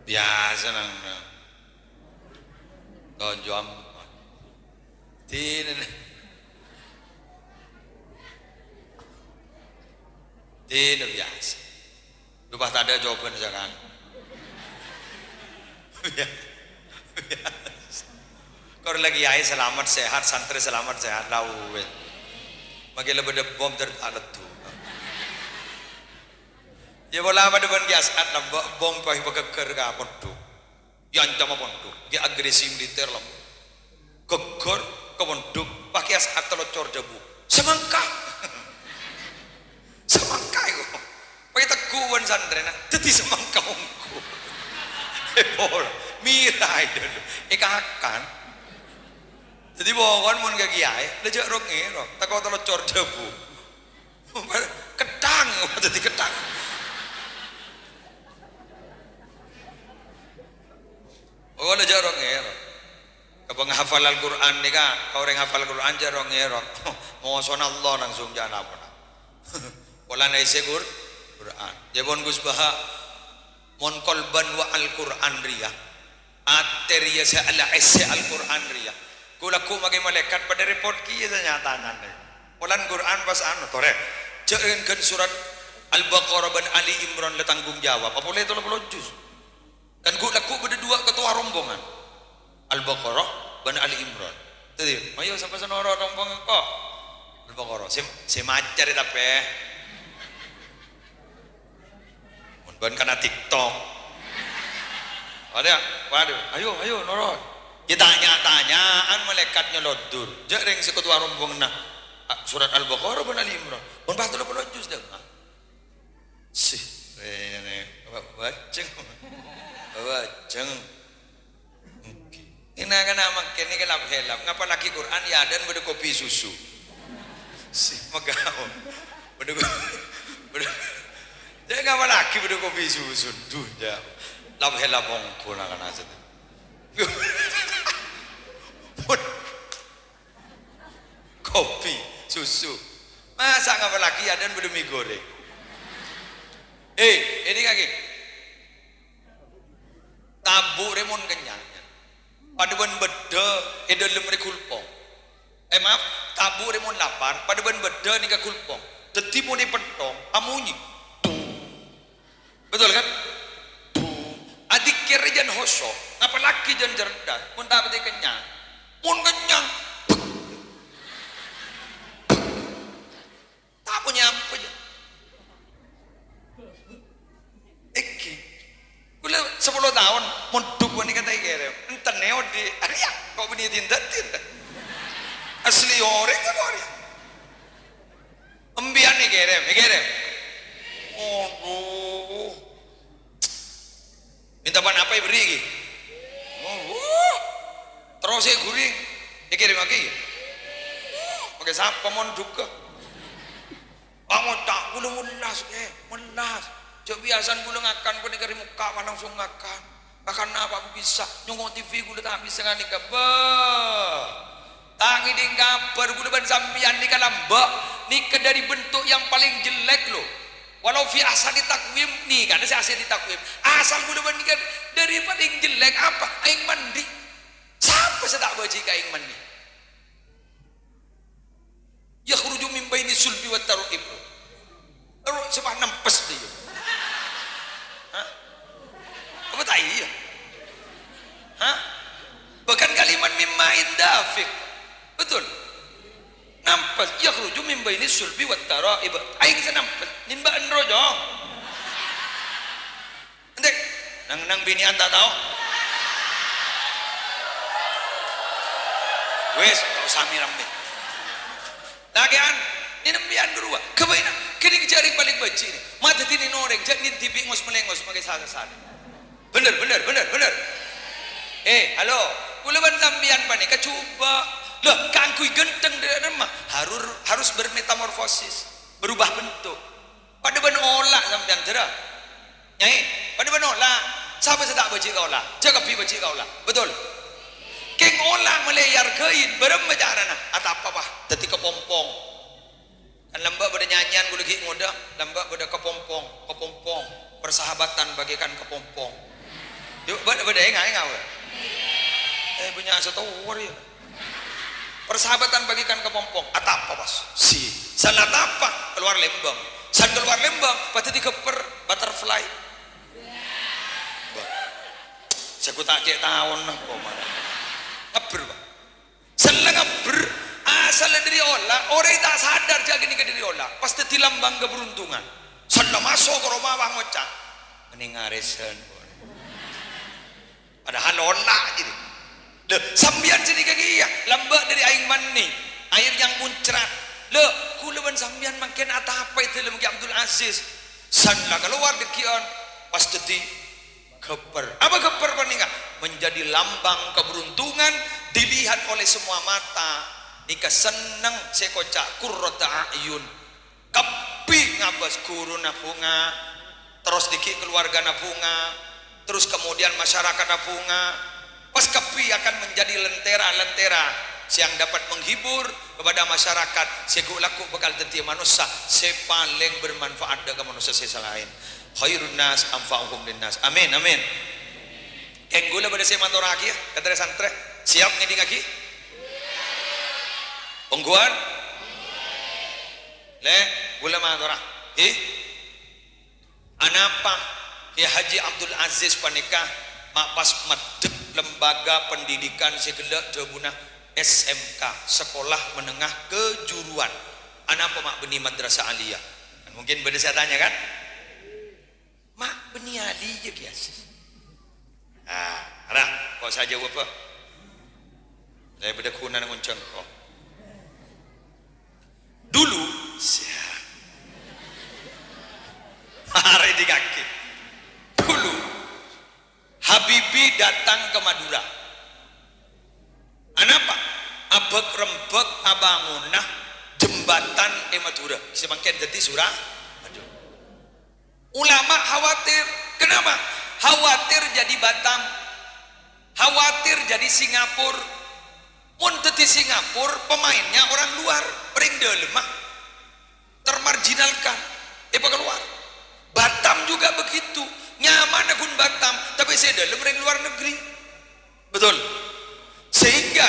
Biyasa nang, nang. Tonjok am-, dina, dina biyasa. Lu pas tadâ' jawaban sakalè. Biyasa. Kor lagi aè salamet sehat, santri salamet sehat, la uwis. Maghi la bâdâ bom ter-, aleddhu. Yâ, pola padâ bân Kè As'ad lambâ', bom pas pagheggher ka pondhuk. Yâ, ancama pondhuk. Ghi' agresi militer lambâ'. Gheggher ka pondhuk, pas Kè As'ad taloccor dhâbu, "Samangka!" Samangka èko. Pas ètegghu' bân santrèna, dhâddhi samangka ongghu. È pola, mèra è dhâlem. Èkakan. Dhâddhi pokokna mon ka kiyaè, la jhâ' rok-ngèrok. Tako' taloccor dhâbu. Ketthang, dhâddhi ketthang. Oh, la jhâ' rok-ngèrok. Ka panghafal Al-Qur'an nèka, ka orèng hafal Qur'an jhâ' rok-ngèrok. Mosona Allah langsung jhâ' napa-napa. Polana èssè Qur-, Qur'an. Jhâ' pon Gus Baha, mon qalban wa Al-Qur'an rèya. Atè rèya sè la èssè Al-Qur'an rèya. Ghu-lagghu maghi malaèkat padâ rèpot kèya sè nya-tanyana. Polana Qur'an pas anu, torè. Jhâ' èngghân surat Al-Baqarah bân Ali Imran la tanggung jawab. Apolè tello polo juz. Kan ghu-lagghu bâdâ duwâ' katowa rombongan. Al-Baqarah bân Ali Imran. Dhâddhi, ayo sapa sè noro' rombongan ko'? Al-Baqarah. Sè, sè maca rè tapè. Mon bân kana TikTok. Waduh, waduh, ayo, ayo, noro'. Yâ tanya-tanya'an malaèkat nyoloddur. Jhâ' rèng sè katowa rombonganna. A, surat Al-Baqarah bân Ali Imran. Mon pas tello polo juz dâ'. Sih, rèna, bâjâng. Bâjâng. Èngghi. Èngghi na'-kana' mangkèn nèka lap-hèlap. Ngapalaghi Qur'an, yâ, dan bâdâ kopi susu. Sih, maghâo. Bâdâ ko-, bâdâ. Jhâ' ngapalaghi bâdâ kopi susu. Duh, jhâ'. Lap-hèlap ongghu na'-kana' sè. Kopi, susu. Masa' ngapalaghi yâ dan bâdâ mi goreng. Eh, ini kaki. Tabu' rè mon kennyang. Padâ bân bâddhâ è dâlem rè gulpong. Eh, maaf, tabu' rè mon lapar, padâ bân bâddhâ nèka gulpong. Dhâddhi mon èpèttong, amonye. Betul kan? Bung. Adzikir jhân hoso, apalagi jhân cerdas. Mon ta' patè kennyang. Mon kennyang, ta' ponapa jhâ'. Èngghi. Kaulâ sapolo taon mondhuk panèka ta' èkèrèm. Enten è odi'. Arèya, kok bânnè dinda-dinda. Asli orèng apa orèng? Embiyan èkèrèm, èkèrèm. Aduh. Minta pan apa èberri' ghi? Oh, wuh. Terros è ghuring, èkèrèmmaghi. Makè sapa mondhughâ? Pangoca', kaulâ mellas, eh, mellas. Jhâ' biyasana kaulâ ngakan panèka è mokka' langsung ngakan. Ngakan apa bisa? Nyongngo' T V kaulâ ta' bisa nganèka. Bâh. Ta' ngèdhing kabhâr, kaulâ bân sampèyan nèka lambâ', nèka dhâri bentuk yang paling jelek, loh. Walau fi ahsani taqwim, nèka sè ahsani taqwim. Asal kaulâ bân nèka dhâri paling jelek apa? Aèng mandi. Sapa sè ta' bâjhi' ka aèng mandi? Yakhruju min baini sulbi wat taraib. Ero' sè pas nempes dia. Hah? Apa ta' iyâ? Hah? Bahkan kalimat mimma indafiq. Betul. Nempes. Yakhruju min baini sulbi wat taraib. Aèng sè nempes. Nimba enro, Jo. Ente', nang-nang binè'an ta' tao? Wis, ta' osa rame-rame. Lakè'an, nèng empiyan ghâruwa, ghâbâyna, kènè' jhâ' rèng palèng bâjhi' nè. Ma' dhâddhi nèng orèng, jhâ' nèng dhibi' ngos-melengos makè sa-, sasana. Bhender, bhender, bhender, bhender. Eh, halo, kaulâ bân sampèyan panèka jhubâ'. Lah, kaangghuy ghântheng dâ' remma, harur-, harus bermetamorfosis, berubah bentuk. Padâ bân ola' sampèyan, jârâ. Nyai, padâ bân ola'. Sapa sè ta' bâjhi' ka ola'? Jhâ' kabbhi bâjhi' ka ola'. Betul? Kèng ola' malè èarghâi, bârâmma carana? Atapa, Pak, dhâddhi kapompong. Kan lambâ' bâdâ nyanyian kaulâ ghi' ngodâ, lambâ' bâdâ kapompong, kapompong, persahabatan bagaikan kepompong. Yu, bâdâ, bâdâ, enga', enga', bâdâ. Eh, bânnya' sè towar, ya. Persahabatan bagaikan kepompong. Atapa, pas. Si. San atapa, kalowar lembang. San kalowar lembang, pas dhâddhi ghâppèr, butterfly. Bâh. Sè ghun ta' cè' taon, nah, koma. Ngebbher, Pak. San la ngebbher, asalla dhâri ola', orèng ta' sadar jhâ' ghânèka dhâri ola'. Pas dhâddhi lambang keberuntungan. San la maso' ka roma, pas ngoca', "Mending arèsan." Padahal ola' gitu. Lho, sampèyan sè nèka kèya, lambâ' dhâri aèng mani, air yang muncrat. Lho, kaulâ bân sampèyan mangkèn atapa è dâlem Ki Abdul Aziz. San la kalowar dhâggi'ân, pas dhâddhi ghâppèr. Apa ghâppèr panèka? Menjadi lambang keberuntungan, dilihat oleh semua mata. Nèka senneng sè koca' qurrata a'yun. Kabbhi ngabâs ghuruna bhunga, terros dhâggi' kaluwargana bhunga, terros kemudian masyarakatna bhunga. Pas kabbhi akan menjadi lentera-lentera sè yang dapat menghibur kepada masyarakat, sè ghu'-lagghu' bhâkal dhâddhiyâ manossa sè palèng bermanfaat dâ' ka manossa sè salaèn. Khairun nas anfa'uhum linnas. Amin, amin. Kèng kaulâ bâdâ sè matorraghi, ya, ka trè-santrè. Siap ngèdingngaghi? Ongghuwân? Lè', kaulâ matora. Hi? Anapa Kiai Haji Abdul Aziz panèka ma' pas maddhek lembaga pendidikan sè ghellâ' dhâbuna S M K, Sekolah Menengah Kejuruan? Anapa ma' bânnè madrasah aliyah? Mungkin bâdâ sè atanya, kan? Ma' bânnè aliyah, Kiai Aziz? Ah, ra, kok saja apa? Saya bâdâ ghunana ngonjhâng kok. Dulu, sia. Arè di kaki. Dulu, Habibie datang ke Madura. Anapa? Abâk-rembâk abângona jembatan è Madura. Sè mangkèn dhâddhi Sura-, Madura. Ulama khawatir. Kenapa? Khawatir jadi Batam. Khawatir jadi Singapura. Mon dhâddhi Singapura, pemainnya orang luar, orèng dâlemma termarginalkan, èpakalowar. Batam juga begitu. Nyamana ghun Batam, tapè sè dâlem orèng luar negeri. Betul. Sehingga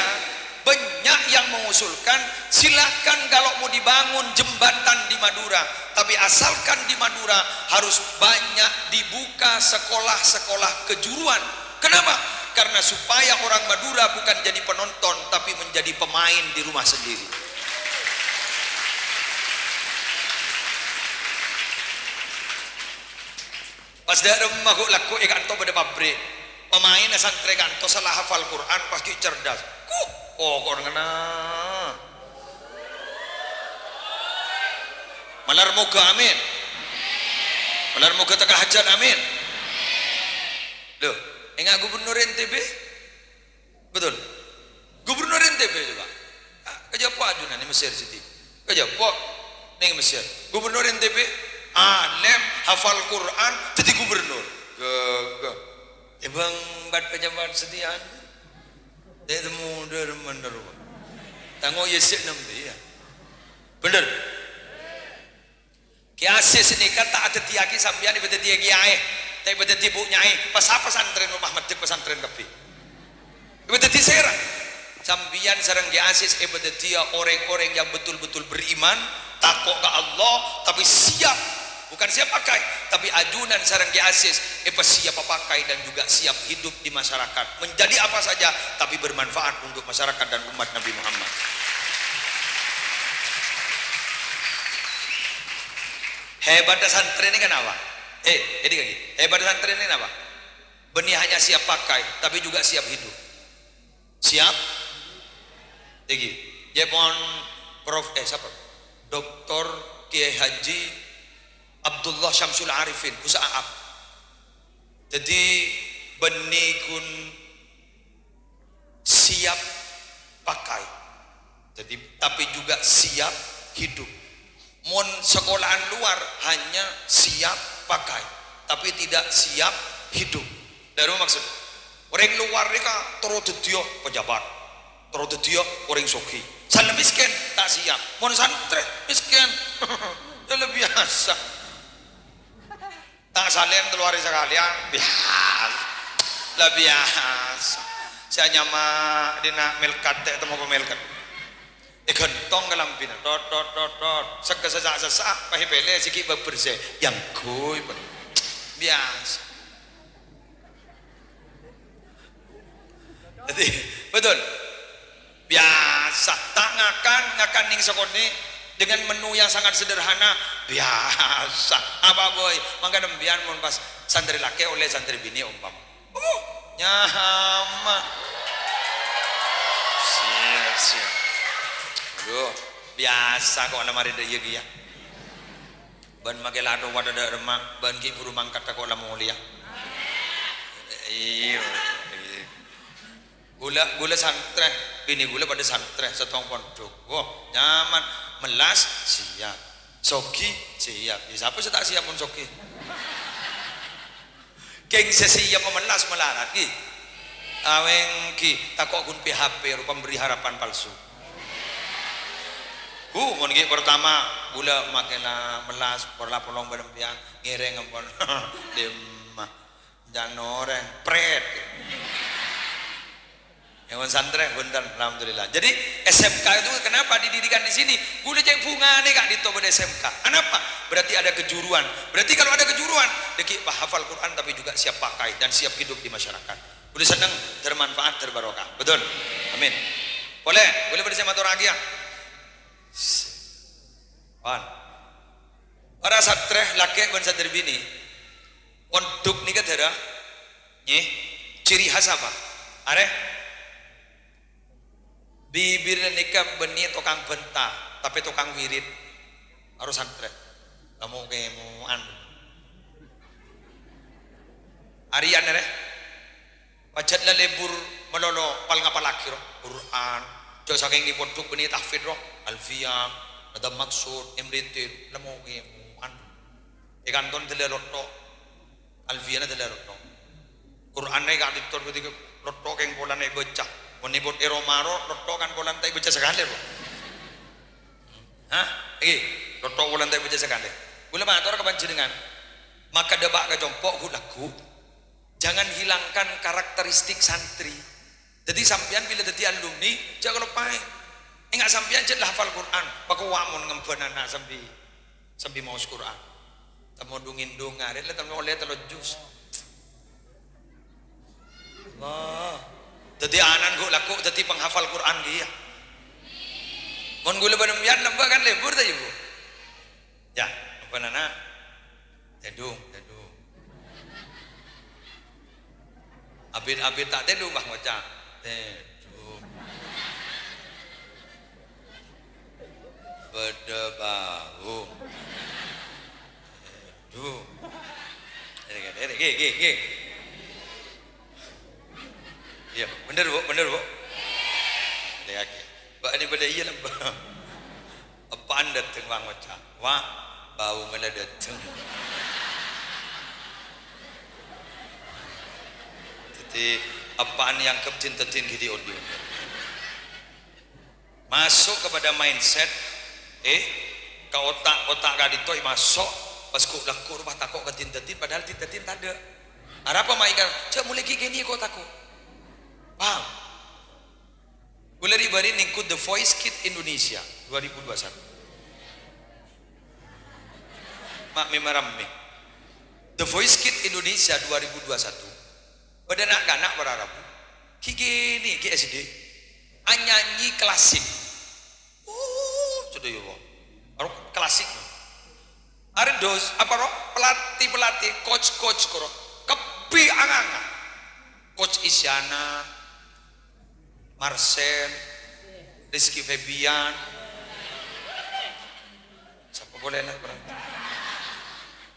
banyak yang mengusulkan, silakan kalau mau dibangun jembatan di Madura, tapi asalkan di Madura harus banyak dibuka sekolah-sekolah kejuruan. Kenapa? Karena supaya orang Madura bukan jadi penonton, tapi menjadi pemain di rumah sendiri. Pas dâ' remma ghu' lagghu' è kanto bâdâ pabrik. Pemainna santrè kanto sala hafal Qur'an, pas ghi' cerdas. Kuh, pokok ngena. Malar moghâ, amin. Malar moghâ tekka hajhât, amin. Loh, enga' gubernur N T B? Betul. Gubernur N T B coba. Ah, kajhâpo' ajunan è Mesir City. Kajhâpo' neng Mesir. Gubernur N T B, alèm, hafal Qur'an, dhâddhi gubernur. Gagah. Èbâng bât pejabat satèya. Tè' temu dhâr-mandhâr. Tango yè sè nembè ya. Bener. Kè Asis nèka ta' adhâddhiyâghi sampèyan èpadhâddhiyâ kèyaè, ta' èpadhâddhi bu' nyaè, pas-apa santrèn omah maddhek pesantren kabbhi. Èpadhâddhi sèra. Sampèyan sareng Kè Asis èpadhâddhiyâ orèng-orèng yang betul-betul beriman, tako' ka Allah, tapi siap, bukan siap pakai, tapi ajunan sareng Kè Asis èpasiap pakai dan juga siap hidup di masyarakat. Menjadi apa saja, tapi bermanfaat untuk masyarakat dan umat Nabi Muhammad. Hebatnya santri ini kenapa? Eh, ini lagi. Hebatnya santri ini kenapa? Bânnè hanya siap pakai, tapi juga siap hidup. Siap? Iki, yè pon Prof, eh, sapa? Doktor Kiai Haji Abdullah Syamsul Arifin, Gus Aap. Dhâddhi, bânnè ghun siap pakai. Jadi, tapi juga siap hidup. Mon sekolahan luar hanya siap pakai, tapi tidak siap hidup. Lha, maksud, orèng luar nèka terro dhâddhiyâ pejabat, terro dhâddhiyâ orèng soghi. Sè miskin, ta' siap. Mon santrè, miskin. Ya, luar biasa. Ta' salèm tello arè sakalèyan, biyasa. La biyasa. Sè anyama dina' mèlkat, ta' temmo pamèlkat. Èghântong kalambhina, tot, tot, tot, tot. Sè kasassa'-sassa', pas èpèlè, sè ghi' bâbârsè. Yang ghoi, pon. Biyasa. Jadi, betul. Biyasa, ta' ngakan, ngakan neng sakonè' dengan menu yang sangat sederhana. Biyasa. Apa, boy? Mangkana sampèyan mon pas santrè lakè' ollè santrè binè' ompama. Uh, nyaman. Siap, siap. Aduh, biyasa kok lamari dâ' iyâ kèya. Bân makkè la dhowa dâ' remma, bân ghi' buru mangkat tako' la molèya. Iyâ, iyâ. Ghulâ, ghulâ santrè, binè ghulâ padâ santrè, sèttong pondhuk. Woh, nyaman. Mellas, siap. Soghi, siap. Yâ, sapa sè ta' siap mon soghi? Kèng sè siap mellas malarat, ghi. Awèng, ghi, tako' ghun P H P, ropa memberi harapan palsu. Hu, mon ghi' partama, ghulâ makkè la mellas, pola polong bân sampèyan, ngèrèng ampon. Dimma. Jhân orèng, prèt. Yâ, mon santrè, bhunten, alhamdulillah. Jadi, S M K itu kenapa didirikan di sini? Ghulâ cè' bhungana ka'dinto bâdâ S M K. Anapa? Berarti ada kejuruan. Berarti kalau ada kejuruan, dâgghi' hafal Quran tapi juga siap pakai dan siap hidup di masyarakat. Ghulâ senneng, termanfaat, terbarokah. Betul? Amin. Polè, ghulâ padâ sè matorraghi, yâ. Pon. Para santrè lakè' bân santrè binè', pondhuk nèka dârâ, ngghi, ciri khas apa? Arè, bibirrâ nèka bânnè tokang bhânta, tapè tokang wirid. Aro santrè. Lamo-kèmo'an. Arèyan arè. Pajhât la lebur malolo pal-ngapallaghi, ro. Quran. Jhâ' sakèng nèng pondhuk bânnè tahfidz, ro. Alfiyah, Nadham Maqsud, Imritin, lamo-kèmo'an. È kanto dâlla lotto. Alfiyana dâlla lotto. Quran è ka'dinto bâdâ lotto kèng polana èbâca. Mon nèbut è roma, ro, lotto kan polana ta' èbâca sakalè, ro. Hah? Ènggi, lotto polana ta' èbâca sakalè. Ghulâ mator ka panjhennengngan. Maka dâpa' ka compo' ghu-, lagghu'. Jangan hilangkan karakteristik santri. Dhâddhi sampèyan bilâ dhâddhi alumni, jhâ' kaloppaè. Enga' sampèyan jhât la hafal Quran, pakowa mon ngembhân ana' sambi, sambi maos Quran. Tamo dung-indung arè la tamo ollè tello juz. Allah. Dhâddhi ana'na ghu' lagghu' dhâddhi penghafal Quran kèya. Mon ghulâ bân sampèyan lambâ' kan lebur ta' iyâ, Bu? Yâ, apa nana? Tèdung, tèdung. Abit-abit ta' tèdung, bâh, ngoca', "Tèdung." Bâdâ bau. Tèdung. Ini kan, ini, ghi, ghi, ghi. Iyâ, bhender, Bu, bhender, Bu. Lèyaghi. Bâ' ini bâdâ iyâ, lambâ'. Eppa'na dâteng, wa' ngoca', "Wa', bau ngala dâteng." Dhâddhi, eppa'na èangghep din-tèdin ghi' dhi-ondhi. Masuk kepada mindset, eh, ka otak-otak ka'dinto maso', pas ghu' lagghu' rowa tako' ka din-tèdin, padahal din-tèdin tadâ'. Arapa ma' èka, jhâ' molaè ghi' kènè' ko' tako'. Paham? Ghulâ ri'-bâri' nèngghu The Voice Kid Indonesia dua ribu dua satu. Ma' mè-, marammè. The Voice Kid Indonesia dua ribu dua satu. Bâdâ na'-kana' para rabu. Ghi' kènè', ghi' S D. Anyanyi klasik. Oh, sudah ya, Pak. Baru klasik. Arè dos, apa, ro? Pelatih-pelatih, coach-coach, koro. Kabbhi anganga. Coach Isyana, Marcel, Rizky Febian. Sapa polè, na', bro?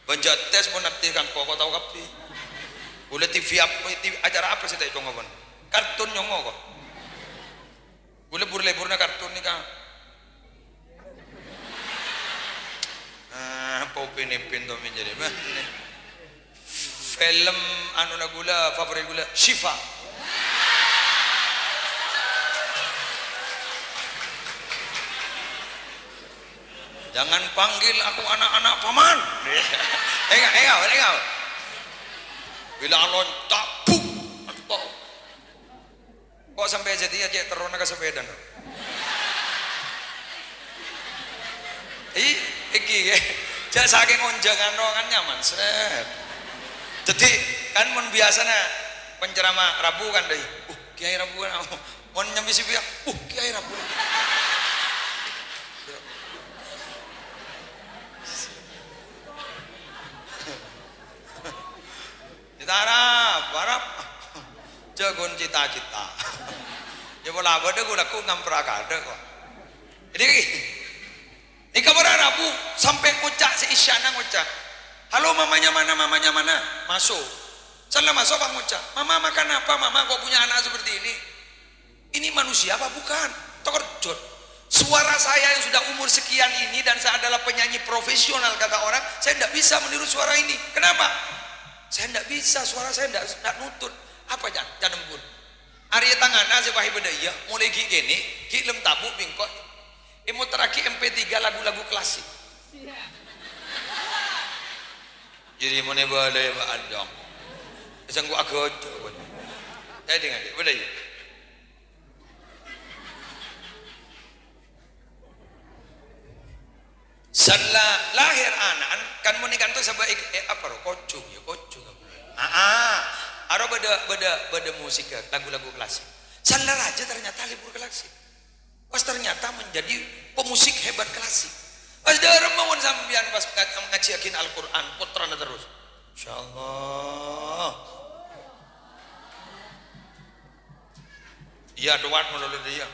Bânnya' tes mon ngerti kan koko tao kabbhi. Ghulâ T V apa, T V acara apa sè ta' èkongo, pon? Kartun nyongngo, kok. Ghulâ bur-lebbhurrâ kartun nèka. Ah, Upin Ipin to menjadi mana? Film anuna ghulâ, favorit ghulâ, Syifa. "Jangan panggil aku anak-anak paman." Enggak, enggak, enggak. Bilâ alon cabut. Kok sampè' jâdiyâ cè' terrona ka sepèdana? I, iki, jhâ' sakèng onjhângan rowa kan nyaman, sret. Dhâddhi, kan mon biyasana penceramah Rabu kan, dâi, "Uh, Kèyaè Rabu kan." Mon nyambi sè biyâ, "Uh, Kèyaè Rabu." Cè' ta' arapa, arapa. Jhâ' ghun cita-cita. Yâ pola bâdâ ghulâ ku ngampra kadâ' kok. Jadi, nèka para rabu sampè' ngoca' sè Isyana ngoca', "Halo, mamanya mana, mamanya mana?" Maso'. Sella maso' pas ngoca', "Mama makan apa, Mama? Kok punya anak seperti ini?" Ini manusia apa bukan? Terkejut. Suara saya yang sudah umur sekian ini dan saya adalah penyanyi profesional, kata orang, saya tidak bisa meniru suara ini. Kenapa? Saya tidak bisa, suara saya tidak, tidak nutut. Apa, Jan? Jangan pun. Arè tanganna sè pahè bâdâ iyâ, molaè ghi' kènè', ghi' lem tabu' bengkok. Èmoterraghi M P tiga lagu-lagu klasik. Jadi, mone bâlâ ya, Pak Andong. Sengko' agoco, pon. Saya dengar, boleh ya? Sella lahir ana'an, kan mone kanto sabâ' ek-, eh, apa ro? Kocung ya, kocung. Aa, aro bâdâ, bâdâ, bâdâ musik, lagu-lagu klasik. Sella rajâ ternyata lebur klasik. Pas ternyata menjadi pemusik hebat klasik. Pas dâremma mon sampèyan pas nga-, ngajhiaghin Al-Qur'an, pottrana terros. Insyaallah. Iyâ, dowat malolo iyâ.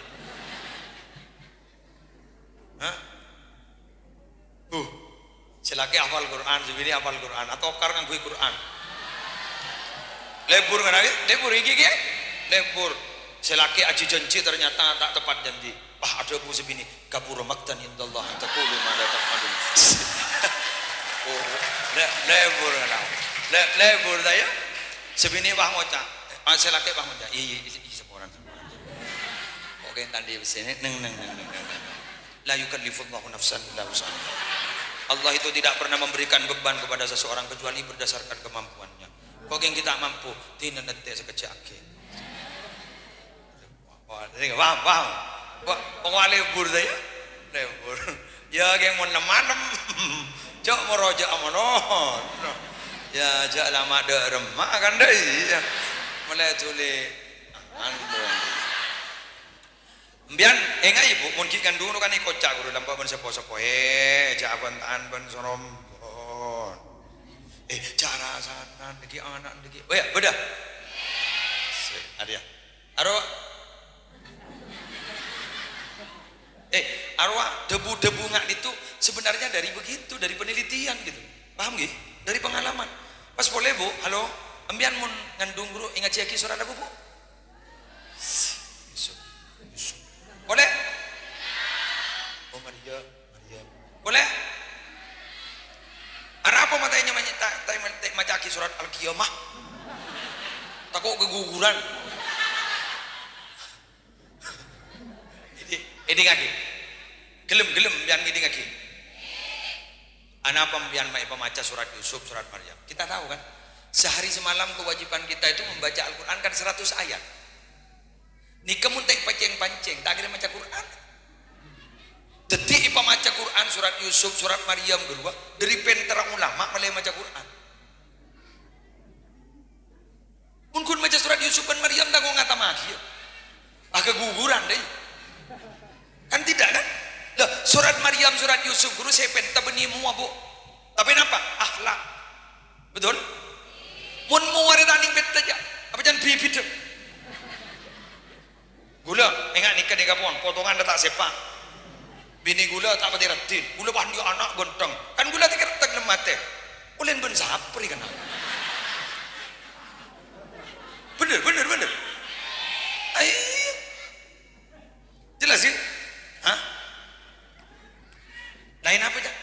Hah? Uh, sè lakè' hafal Qur'an, sè binè' hafal Qur'an, atokar ngangghuy Qur'an. Lebur ngana, lebur iki, ghi? Lebur. Sè lakè' ajhi janji ternyata ta' tepat janji. Wah, adhâbu sè binè', "Kabura maqtan indallah an taqulu ma la taf'alun." Oh, le-, lebur ngana. Le-, lebur ta' ya? Sè binè' wah ngoca'. Ah, sè lakè' wah ngoca'. Iyâ, iyâ, iyâ, iyâ, saporana, saporana. Kok kèng tandhi bessèna, neng, neng, neng, neng, neng. La yukallifullahu nafsan illa wus'aha. Allah itu tidak pernah memberikan beban kepada seseorang kecuali berdasarkan kemampuannya. Kok kèng ghi' ta' mampu, dinah nèttè sakejjhâ' aghi. Wah, ini paham, paham. Wah, wong lebur ta' ya? Lebur. Ya, kèng mon nem-malem. Jhâ' moro jhâ' amono. Ya, jhâ' lama dâ' remma kan, dâ' iyâ. Mèlè dhuli. Aman, Bun. Empèyan, ènga'è, Bu, mon ghi' ngandung kan èkoca' ghuru lambâ' bân seppo-seppo. Eh, jhâ' abhânta'an bân sorombon. Eh, jhâ' rasanan, dâggi' ana', dâggi'. Oh ya, bâdâ? Sè, adiyâ. Arowa. Eh, arowa dhâbu-dhâbu nga' itu sebenarnya dari begitu, dari penelitian gitu. Paham nggih? Dari pengalaman. Pas polè, Bu, halo, empèyan mon ngandung ghuru, èngajiyâghi sorat apa, Bu? Yusuf. Yusuf. Polè? Oh, Maria. Maria. Polè? Arapa matanya manya-, ta-, ta-, ta-, maca'aghi sorat Al-Qiyamah? Tako' kaguguran. Ini, ini ngèdingngaghi. Gelem-gelem empèyan ngèdingngaghi. Anapa empèyan ma' èpamaca sorat Yusuf, sorat Maryam? Kita tahu kan? Sehari semalam kewajiban kita itu membaca Al-Quran kan seratus ayat. Nèka mon ta' èpacèng-pancèng, ta' kèra maca Quran. Dhâddhi èpamaca Quran sorat Yusuf, sorat Maryam ghâruwa, dhâri pènterra ulama mèlè maca Quran. Mon ghun maca sorat Yusuf bân Maryam tako' ngatammaghiyâ. Ah, kaguguran, dâi. Kan tidak, kan? Lah, sorat Maryam, sorat Yusuf ghuru sè èpènta bânnè mowa, Bu. Tapè napa? Akhlak. Betul? Mon mowa rè ta' nèng pènta jâ'. Apa can bibidhâ? Ghulâ, enga' nèka, nèka pon, potongan ta' sèpa'. Binè ghulâ ta' patè raddhin. Ghulâ pas andi' ana' ghântheng. Kan ghulâ tèkèrtèk lem matè. Olèn bân sapa rè kana'? Bhender, bhender, bhender. Ayo. Jelas, ya? Hah? Laèn apa, Cak?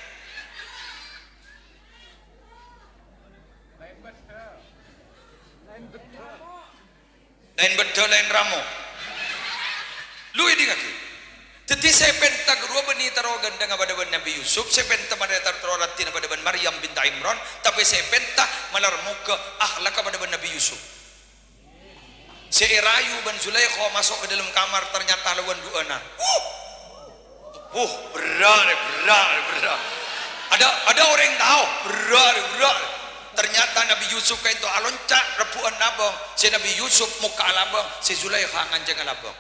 Laèn bâdâ, laèn ramo. Lu èdingngaghi. Dhâddhi sè èpènta ghâruwa bânnè terro ghântheng padâ bân Nabbhi Yusuf, sè èpènta marè terro raddhin padâ bân Maryam binta Imran, tapè sè èpènta malar moghâ akhlakka padâ bân Nabbhi Yusuf. Sè èrayu bân Zulaikha maso' ka dâlem kamar, ternyata lawan du'âna. Uh! Uh, berrâ', berrâ', berrâ'. Ada, ada orèng tao, berrâ', berrâ'. Ternyata Nabbhi Yusuf kaènto alonca' rebbhu'ân labâng. Sè Nabbhi Yusuf mokka' labâng, sè Zulaikha ngancèngnga labâng.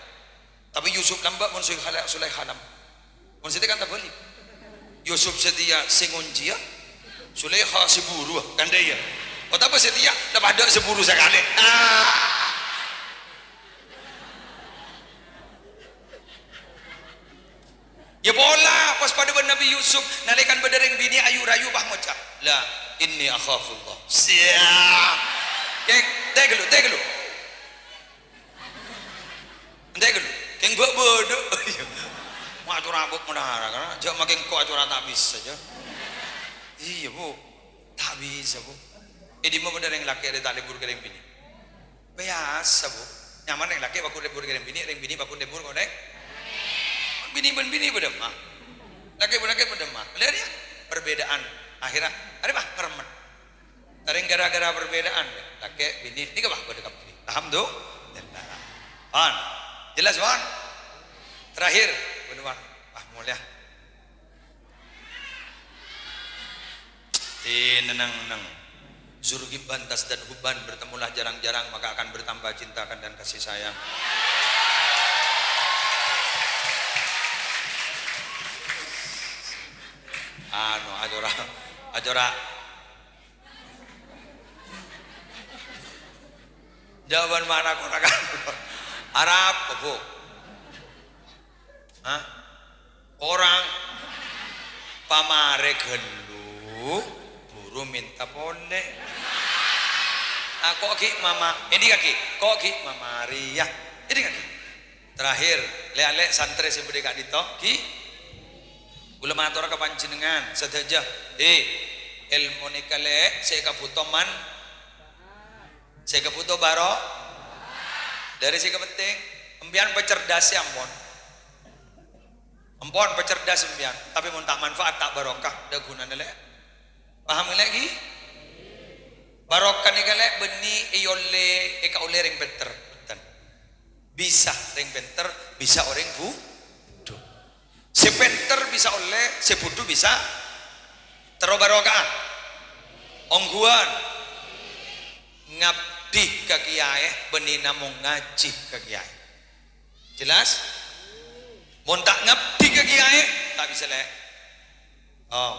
Tapè Yusuf lambâ', mon Zulaikha, Zulaikha lambâ'. Mon satèya kan tabâli'. Yusuf satèya sè ngoncèya, Zulaikha sè buruwâ, kan dâ' iyâ. Otabâ satèya la padâ sè buru sakalè. Ah! Yâ pola, pas padâ bân Nabbhi Yusuf, nalèkana bâdâ rèng binè' ayu-rayu, pas ngoca', "La, inni akhafullah." Siap. Kèng, tè ghâllu, tè ghâllu. Entè' ghâllu, kèng bâ' bâdâ. Iyâ. Ma' acora abâ' menara, kan? Jhâ' makè engko' acora ta' bisa, jhâ'. Iyâ, Bu. Ta' bisa, Bu. È dimma bâdâ rèng lakè' rè ta' lebur ka rèng binè'? Biyasa, Bu. Nyaman rèng lakè' pagghun lebur ka rèng binè', rèng binè' pagghun lebur ka rèng. Binè' bân binè' padâ emma. Lakè' bân lakè' padâ emma. Lha, rèya perbedaan. Akhirnya, arè, Pak, ngeremet. Sareng gara-gara perbedaan, lakè', binè', nèka, Pak, padâ kabbhi. Alhamdulillah. Pon. Jelas, pon? Terakhir, benuan. Wah, molèya. Tenang, nang. Zur hibban tazdad hubban, bertemulah jarang-jarang, maka akan bertambah cinta dan kasih sayang. Anu, ajora, ajora. Jhâ' bân mana korang. Arapa, Bu? Hah? Korang. Pamarè ghâllu, buru mènta polè. Tako' ghi' mama, èdingngaghi, tako' ghi' mama rèya. Èdingngaghi. Terakhir, lè'-alè' santrè sè bâdâ è ka'dinto, ghi. Kaulâ matora ka panjhennengngan sadhâjâ, he, èlmo nèka, lè', sè èkabhuto man-, sè èkabhuto baro-, dhâri sè kapentèng, empèyan pacerdasè ampon. Ampon pacerdas empèyan, tapè mon ta' manfaat, ta' barokah, dâ' ghunana, lè'. Paham, lè', ghi? Barokah nèka, lè', bânnè èollè, èkaollè rèng pènter. Bhunten. Bisa rèng pènter, bisa orèng bu-, budhu. Sè pènter bisa ollè, sè budhu bisa. Terro barokah. Ongghuwân. Ngabdi ka kiyaè, bânnè namong ngajhi ka kiyaè. Jelas? Mon ta' ngabdi ka kiyaè, ta' bisa, Lè'. Oh.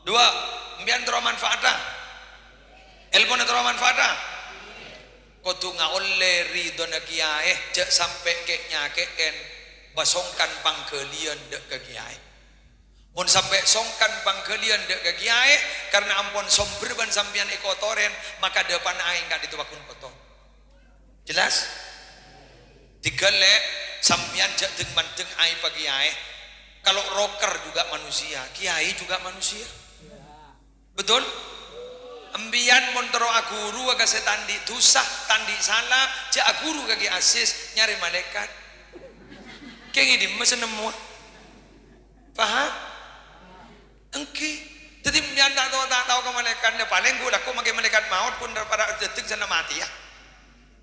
Duwâ', empèyan terro manfaata. Èlmona terro manfaata. Kodhu ngaollè ridhâna kiyaè, jhâ' sampè' kè'-nyakè'èn, bâ songkan pangghâliyân dâ' ka kiyaè. Mon sampè' songkan pangghâliyân dâ' ka kiyaè, karna ampon sombher bân sampèyan èkotorè, maka dâpa'na aèng ka'dinto pagghun kotor. Jelas? Dhigghâl, Lè', sampèyan jhâ' dhâng-mandhâng aèbbhâ kiyaè. Kalau rocker juga manusia, kiai juga manusia. Betul? Empèyan mon terro aghuru ka sè ta' andi' dhusa, ta' andi' sala, jhâ' aghuru ka Kè Aziz, nyarè malaèkat. Kèng è dimma sè nemmowa? Paham? Èngghi. Dhâddhi empèyan ta' tao, ta' tao ka malaèkat, palèng ghu-, lagghu' mangkè malaèkat maot pon para dhâddhâng sè matèya.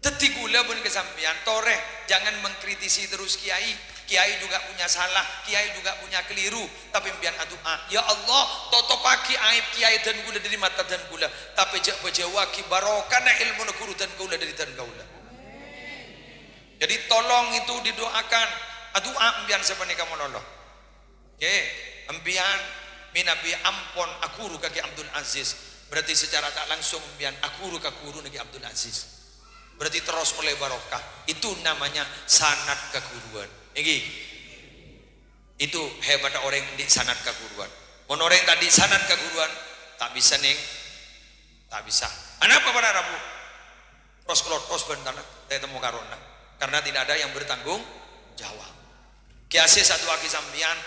Dhâddhi ghulâ bân ka sampèyan, torè, jangan mengkritisi terus kiai. Kiai juga punya salah, kiai juga punya keliru. Tapè empèyan adu'a, "Ya Allah, totoppaghi aèb kiai dân ghulâ dâri mata dân ghulâ, tapè jhâ' pajhâuwaghi barokana èlmona ghuru dân kaulâ dâri dân kaulâ." Jadi tolong itu didoakan. Adu'a empèyan sapanèka malolo. Oke, empèyan mènabi ampon aghuru ka Kè Abdul Aziz, berarti secara tak langsung empèyan aghuru ka ghuruna Kè Abdul Aziz. Berarti terros ollè barokah. Itu namanya sanad kaghuruwân. Èngghi. Itu hebatnya orang yang andi' sanad kaghuruwân. Mon orang yang ta' andi' sanad kaghuruwân, ta' bisa, Neng. Ta' bisa. Anapa para rabu? Ros-klotos bân tana, ta' ètemmo karona. Karena tidak ada yang bertanggung jawab. Kè Aziz adu'aaghi sampèyan,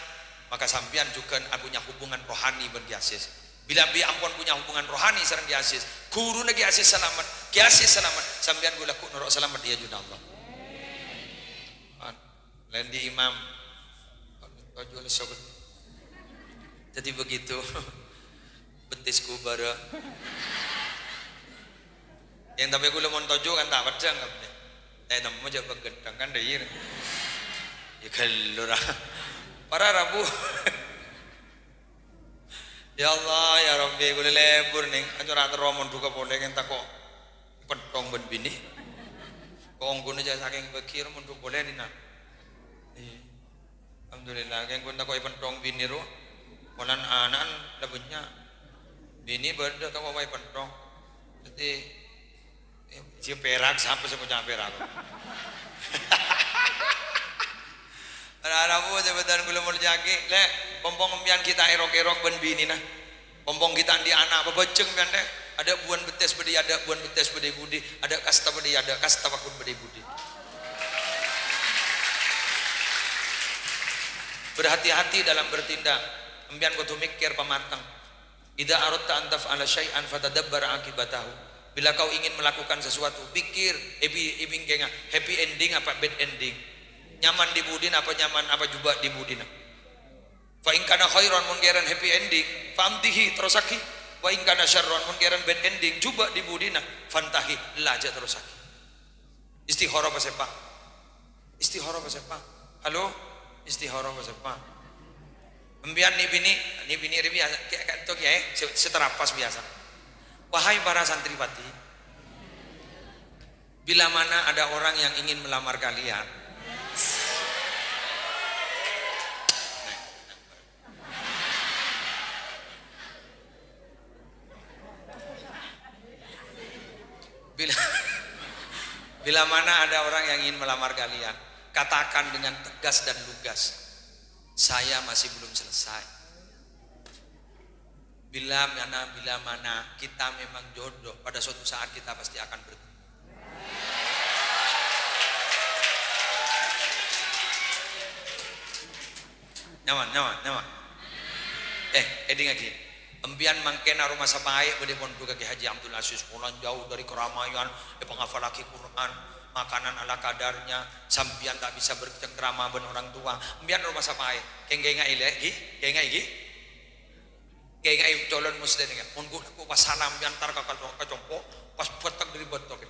maka sampèyan jhughân punya hubungan rohani bân Kè Aziz. Bilâ bi' ampon punya hubungan rohani sareng Kè Aziz, ghuruna Kè Aziz salamet, Kè Aziz salamet, sampèyan ghu-, lagghu' noro' salamet è ajunanna Allah. Laèn dhi' imam. Toju' lesso. Jadi begitu. Bettisku bârâ'. Yang tapi ghulâ mon toju' kan ta' peddhâng, kan. Ta' ètemmo jhâ' pagheddhâng kan, dâ' iyâ. Ya ghâllu ra. Para rabu. Ya Allah, ya Rabbi, ghulâ lebur, Neng. Aco ra terro mondhughâ polè, kèng tako' èpenthong bân binè. Kongkona jhâ' sakèng bâgi ro mondhuk polè, Nina. Iyâ. Alhamdulillah, kèng kongkona tako' èpenthong binè ro. Polana ana'na la bânnya'. Binè bâdâ tako' èpenthong. Dhâddhi, Sè pèrak, sapa sè ngoca' pèrak? Para rabu sè bhâdhân kaulâ molja'aghi, Lè', pong-pong empèyan ghi' ta' èrok-èrok bân binèna. Pong-pong ghi' ta' andi' ana' pabhâjâng empèyan, Lè'. Adâ' buwân bettès bâdâ è adâ', buwân bettès bâdâ è budi, adâ' kasta bâdâ è adâ', kasta pagghun bâdâ è budi. Berhati-hati dalam bertindak. Empèyan kodhu mèkkèr pamateng. "Idza aradta an taf'ala syai'an fatadabbar aqibatahu." Bila kau ingin melakukan sesuatu, pikir, ebi-, ebingkenga, happy ending apa bad ending? Nyaman di budina apa nyaman apa jhubâ' di budina? Fa in kana khairan, mon kèran happy ending, fa amdihi, terrosaghi. Wa in kana syarran, mon kèran bad ending, jhubâ' di budina, fantahi, la jhâ' terrosaghi. Istikharah apa sèpa? Istikharah apa sèpa? Halo? Istikharah apa sèpa? Empèyan nè binè, nè binè rè biyasa, kè-, ka'dinto kèya, sè, sè tarapas biyasa. Wahai para santriwati, bila mana ada orang yang ingin melamar kalian, Bila, bila mana ada orang yang ingin melamar kalian, katakan dengan tegas dan lugas, "Saya masih belum selesai." Bila mana, bila mana kita memang jodoh, pada suatu saat kita pasti akan bertemu. Nyaman, nyaman, nyaman. Eh, èdingngaghi. Empèyan mangkèn aromasa paè bâdâ è pondhuk Kè Haji Abdul Aziz, polana jhâu dâri keramaian, èpangafallaghi Quran, makanan ala kadarnya, sampèyan ta' bisa bercengkrama bân orang tua. Empèyan aromasa paè. Kèng-kèngaè, Lè', ghi? Kèngaè, ghi? Kèngaè calon mustahil, mon ghu-, ghu pas salam èyantar ka, ka, ka compo', pas bâtek dâri bâtek.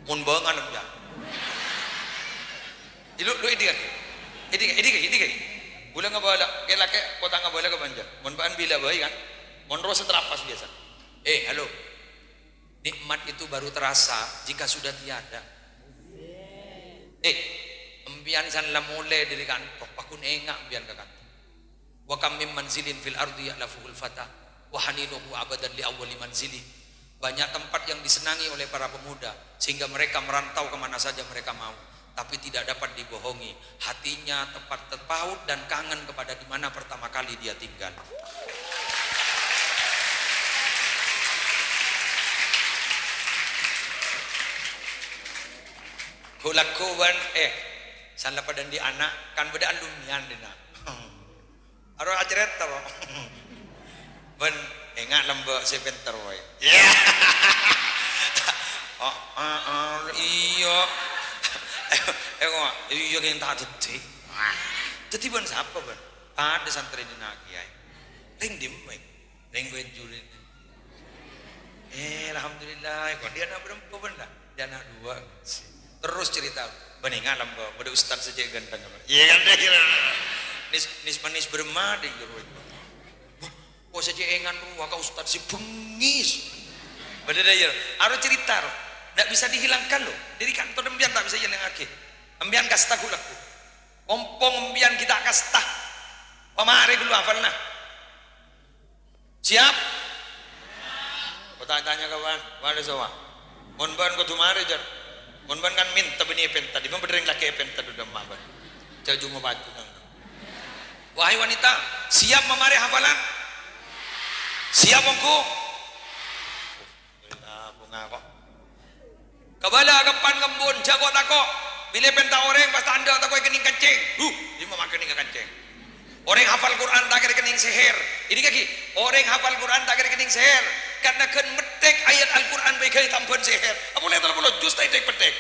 Mon bângal, empèyan. Ilu, lu, èdingngaghi. Èdingngaghi, èdingngaghi, èdingngaghi. Bulâ ngabâlâ, kè-, lakè' kota ngabâlâ ka bânjhâ. Mon bâ'ân bilâ bhâi, kan? Mon rosa terapas biasa. Eh, halo. Nikmat itu baru terasa jika sudah tiada. Eh, empiyan san la molè dâri kanto, paghun enga' empiyan ka kanto. Wa kam min manzilin fil ardi ya'lafuhul fata, wa haninuhu abadan li awwali manzili. Banyak tempat yang disenangi oleh para pemuda, sehingga mereka merantau ke mana saja mereka mau. Tapi tidak dapat dibohongi, hatinya tepat terpaut dan kangen kepada di mana pertama kali dia tinggal. Ghu-, lagghu bân, eh, san la padâ andi' ana', kan bâdâ andumiyan dina. Aro acarèta, po. Bân, enga' lambâ' sè pènter, woy. Iyâ. Oh, oh, oh, iyâ. Eh, kok, iyâ, kèng ta' dhâddhi. Wah. Dhâddhi bân sapa, bân? Padâ santrèna kèyaè. Rèng dimma, rèng Banyuwangi. Eh, alhamdulillah, kok dâ' ana' bârâmpa bân la? Dâ' ana' duwâ'. Terros carèta, bân enga' lambâ', bâdâ ustad sè cè' ghântheng. Iyâ kan, iyâ. Nis-, nis-manis bârâmma, dâ' iyâ, rowa. Wah, kok sè cè' enga' rowa ka ustad sè bengngis. Bâdâ dâ' iyâ, aro carèta, ro. Ndak bisa dihilangkan, loh. Dâri kanto empiyan ta' bisa èlèngngaghi. Empiyan kasta ghu-, lagghu. Ompong empiyan ghi' ta' kasta. Pamarè ghâllu hafalna. Siap? Ko ta-, tanya ka bân, bân sowa. Mon bân kodhu marè, jâr. Mon bân kan mènta bânnè èpènta, dimma bâdâ rèng lakè' èpènta dâ' emma' bân. Jâ' jhungko pacungan. Wahai wanita, siap mamarè hafalan? Siap, ongghu? Alhamdulillah, bhunga kok. Kabâlâ, kempan, kembun, jhâ' ko'-tako'. Bilâ èpènta orèng, pas ta' endâ' tako' èkennèng kancèng. Huh, dimma ma' kennèng kancèng? Orèng hafal Qur'an ta' kèra èkennèng sèhèr. Ini kaki, orèng hafal Qur'an ta' kèra èkennèng sèhèr. Karna ghân mettek ayat Al-Qur'an bhâi ghâbây tambhâna sèhèr. Apolè tello polo juz ta' èdhek-petthek.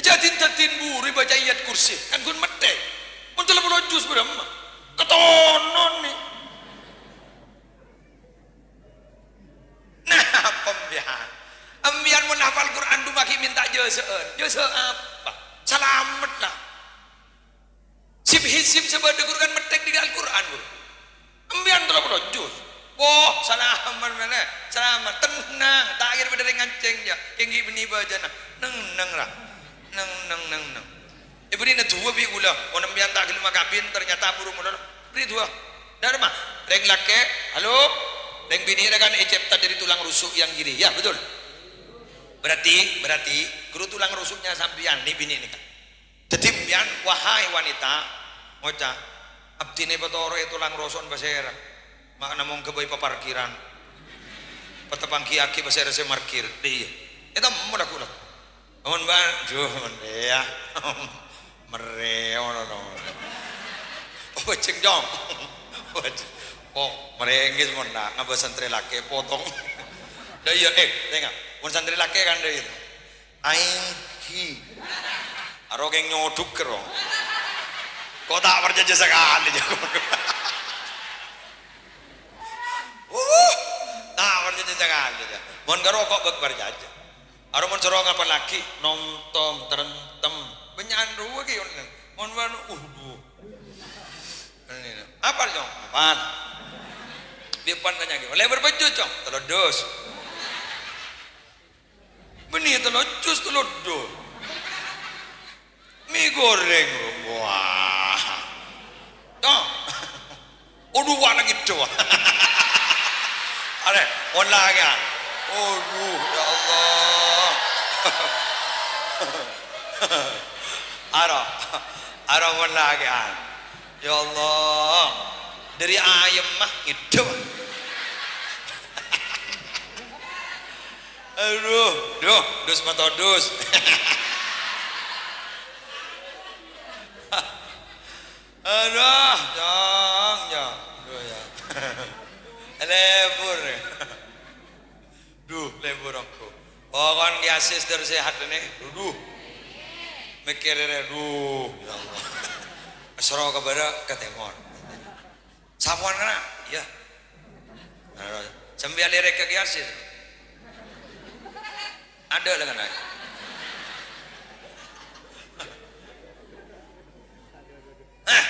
Jâdin-jâdin buru bâca Ayat Kursi, kan ghun mettek. Mon tello polo juz bârâmma? Katonon, nè. Nah, apa empiyan? Empiyan mon hafal Qur'an, dhu maghi mènta jâsa'an. Jâsa' apa? Salamet, la. Sip hizib sè bâdâ Qur'an mettek dâri Al-Qur'an, buru. Empiyan tello polo juz. Woh, salamet mènè, salamet. Tennang, ta' kèra bâdâ rèng ngancèng, jâ. Kèng ghi' bânnè bâcana. Neng-neng, ra. Neng-neng, neng-neng. Èbârri'na duwâ bi' kaulâ. Mon empiyan ta' ghellem akabin, ternyata buru molor. Bârri' duwâ. Dâ' remma? Rèng lakè', halo? Rèng binè' kan ècèpta dâri tulang rusuk yang kiri. Ya, betul? Berarti, berarti, ghuru tulang rusuknya sampèyan, nè binè' nèka. Dhâddhi, sampèyan, wahai wanita, ngoca', "Abdhina èpatoro'è tulang roso'na pasèra? Ma' namong ghâbây paparkiran. Pateppanggiyâghi pasèra sè markir." Dâ' iyâ. Ètemmo lagghu-lagghu. Mon bân, jhu, mon dâ' iyâ. Merrè, ono, no. Oh, bajjeng, Cong. Bajjeng. Oh, merengis mon na-, ngabâs santrè lakè', potong. Dâ' iyâ, eh, tengnga. Mon santrè lakè' kan dâ' iyâ. Aèng ghi. Aro kèng nyodhuk kèro. Ko' ta' parcajâ sakalè, jâ. Uh, ta' parcajâ sakalè, jâ. Mon karo ko' bâk parcajâ. Aro mon soro ngapallaghi, nonton, terentem. Bânnya'an rowa kè, mon, mon wanu, uh, duh. Apal, Cong? Apal. Bi' pan tanya kè. Lèbâr bâjjhu, Cong? Tello dus. Bânnè tello juz tello dus. Mi goreng. Wah. Toh. Aduh, wah, nangis doa. Aneh, mon lakè'an. Aduh, ya Allah. Aro, aro mon lakè'an. Ya Allah. Dâri ayem mah ngèdhep. Aduh, duh, dus matodus. Aduh, Cong, Cong. Duh, ya. Lèbur. Duh, lèbur ongghu. Pokon Ki Asis terros sehat nè. Duh, duh. Mèkkèrè rè, duh, ya Allah. Soro ka bârâ', ka tèmor. Sapowan kana? Iyâ. Sampèyan lèrèk ka Ki Asis. Adâ' la kana. Eh,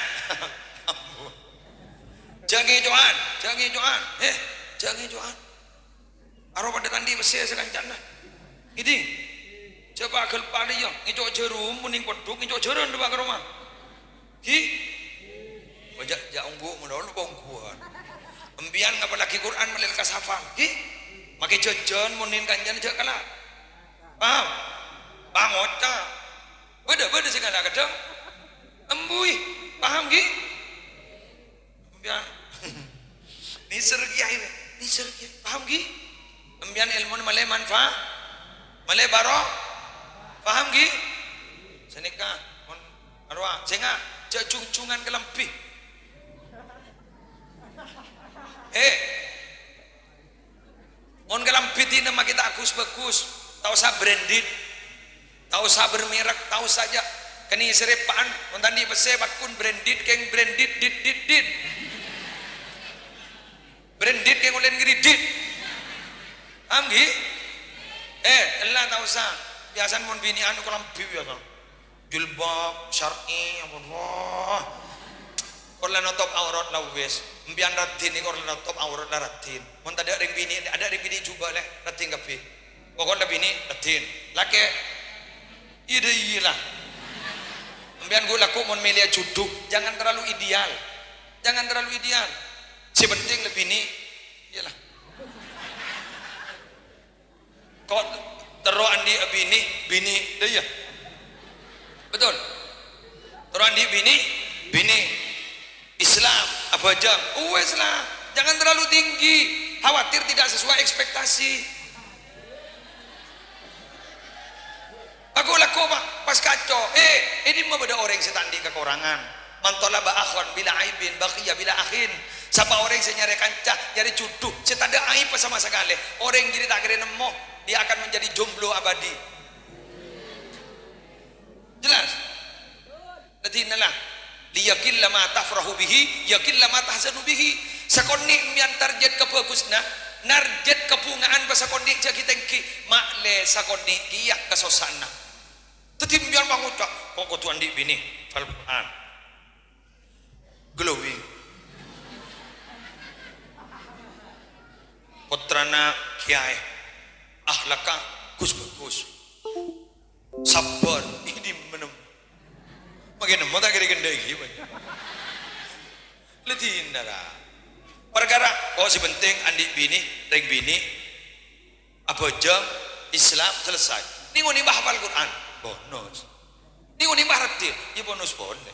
Ngèco'an, jhâ' ngèco'an. He, jhâ' ngèco'an. Aro padâ ta' andi' pèssè sakancana. Ngèdhing. Jhâ' pagel padâ iyâ, ngèco' jhârum, mon nèng peddhuk, ngèco' jhârân dâpa' ka roma. Ghi? Oh, jhâ', jhâ' ongghu, mon ongghu, ongghuwân. Empèyan ngapallaghi Qur'an malè lekkas hafal. Ghi? Makè jhâjhân, mon nèng kancana jhâ' kala. Paham? Paham, oca'. Bâdâ, bâdâ sè kala kadhâng. Embuy. Paham, ghi? Empèyan. Nèser kèyaè, nèser kèyaè. Paham, ghi? Empèyan èlmona malè manfa-, malè baro-, paham, ghi? Sanèka, mon, arowa, sènga', jhâ' jhung-jhungan kalambhi. He. Mon kalambhi dinah makè ta' gus-bhâgus, ta' osa branded, ta' osa bermerek, ta' osa jhâ' kanèserè eppa'an, mon ta' andi' pèssè pagghun branded, kèng branded, dit, dit, dit. Branded kèng ollè ngridit. Paham, ghi? Eh, ella ta' osa. Biyasana mon binè'an kalambhi biyasa. Jilbab syar'i, ampon, wah. Kor la notop aurat la wis. Empèyan raddhin nèko kor la notop aurat la raddhin. Mon tadâ' rèng binè', adâ' rèng binè' jhubâ' lè, raddhin kabbhi. Pokok la binè', raddhin. Lakè', iyâ dâ' iyâ la. Empèyan ghu' lagghu' mon mèlèya judhu, jangan terlalu ideal. Jangan terlalu ideal. Sè penting la binè', iyâ la. Ko-, terro andi' abinè, binè', dâ' iyâ. Betul? Terro andi' binè, binè'. Islam, abhâjâng. Uwis la, jangan terlalu tinggi. Khawatir tidak sesuai ekspektasi. Lagghu'-lagghu', Pa', pas kaco, eh, è dimma bâdâ orèng sè ta' andi' kakorangan. "Man thalaba akhan bila aibin, baghiya bila akhin." Sapa orèng sè nyarè kanca, nyarè judhu sè tadâ' aibba sama sakalè, orèng jârèya ta' kèra nemmo, dia akan menjadi jomblo abadi. Jelas? Dhâddhi, innallah, "Liyaqilla ma tafrahu bihi, yaqilla ma tahzanu bihi." Sakonè' empèyan target kabhâghusânna, narget kabhunga'an pasakonè' jhâ' ghi-tèngghi, ma'lè sakonè' kèya kasossa'anna. Dhâddhi empèyan pangoca', "Ko' kodhu andi' binè, fal Qur'an." Glowing. Pottrana kèyaè. Akhlakka gus-bhâgus. Sabbhâr, ini menem. Makè nemmo ta' kèra ghândhâ' ghi, Pak? Lè dinna, ra. Parkara, oh, sè penting andi' binè, rèng binè', abhâjâng, Islam, selesai. Nèng-onèng bâ' hafal Qur'an, bonus. Nèng-onèng bâ' raddhin, iyâ bonus polè.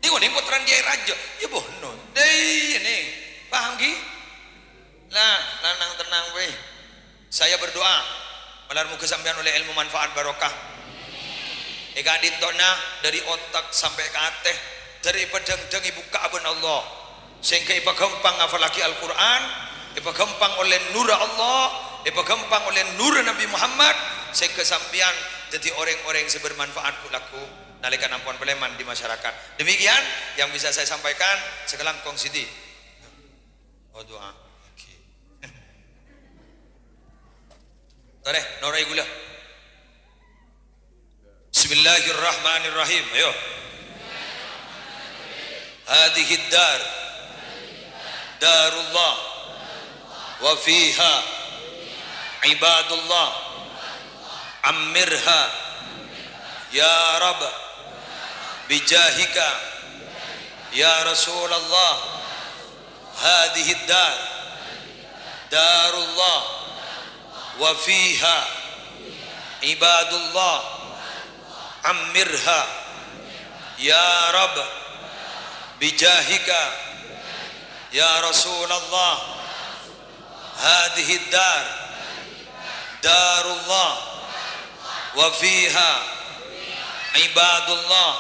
Nèng-onèng pottrana kèyaè rajâ, iyâ bonus. Dâ' iyâ, nèng. Paham, ghi? Nah, lanang tennang, wè. Saya berdoa, malar moghâ sampèyan ollè èlmo manfaat barokah. È ka'dinto'na dâri otak sampè' ka atè, dâri èpadhângdhâng èbukka'a bân Allah. Sehingga èpaghâmpang ngafallaghi Al-Qur'an, èpaghâmpang ollè nurra Allah, èpaghâmpang ollè nurra Nabi Muhammad, sehingga sampèyan dhâddhi orèng-orèng sè bermanfaat ghu-, lagghu' nalèkana ampon palèman di masyarakat. Demikian yang bisa saya sampaikan, sakalangkong siti. Oh, du'a. Oke. Torè, noro'i ghulâ. Bismillahirrahmanirrahim. Ayo. Hadhihid dar darullah wa fiha ibadullah. Ammirha ya Rabb bijahika ya Rasulullah. Hadhihid dar darullah wa fiha ibadullah. Ammirha ya Rabb bijahika ya Rasulullah. Hadhihid dar darullah wa fiha ibadullah.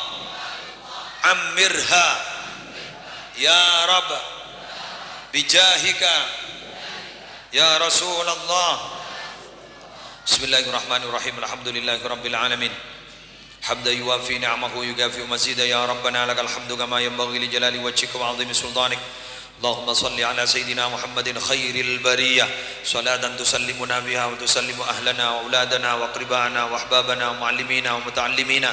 Ammirha ya Rabb bijahika ya Rasulullah. Bismillahirrahmanirrahim. Alhamdulillahirabbil alamin. Hamdan yuwafi ni'amahu wa yukafi'u mazida. Ya Rabbana lakal hamdu kama yanbaghi li jalali wajhika wa 'azimi sultanik. Allahumma shalli ala sayyidina Muhammadin khairil bariyah. Salatan tusallimuna biha wa tusallimu ahlana wa auladana wa aqribana wa ahbabana wa muallimina wa muta'allimina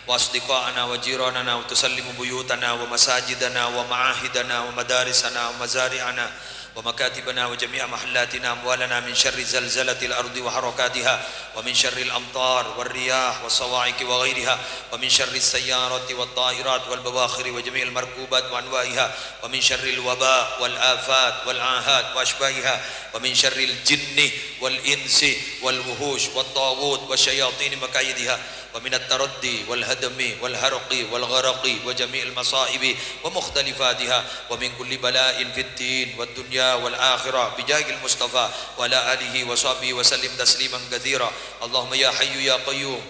وأصدقاءنا وجيراننا، وتسلم بيوتنا ومساجدنا ومعاهدنا ومدارسنا ومزارعنا ومكاتبنا وجميع محلاتنا أموالنا من شر زلزلة الأرض وحركاتها، ومن شر الأمطار والرياح والصواعق وغيرها، ومن شر السيارات والطائرات والبواخر وجميع المركوبات وأنواعها، ومن شر الوباء والآفات والعاهات وأشباهها، ومن شر الجن والإنس والوحوش والطاغوت والشياطين مكايدها، ومن التردي والهدم والحرق والغرق وجميع المصائب ومختلفاتها، ومن كل بلاء في الدين والدنيا والآخرة، بجاه المصطفى وعلى آله وصحبه وسلم تسليما كثيرا. اللهم يا حي يا قيوم،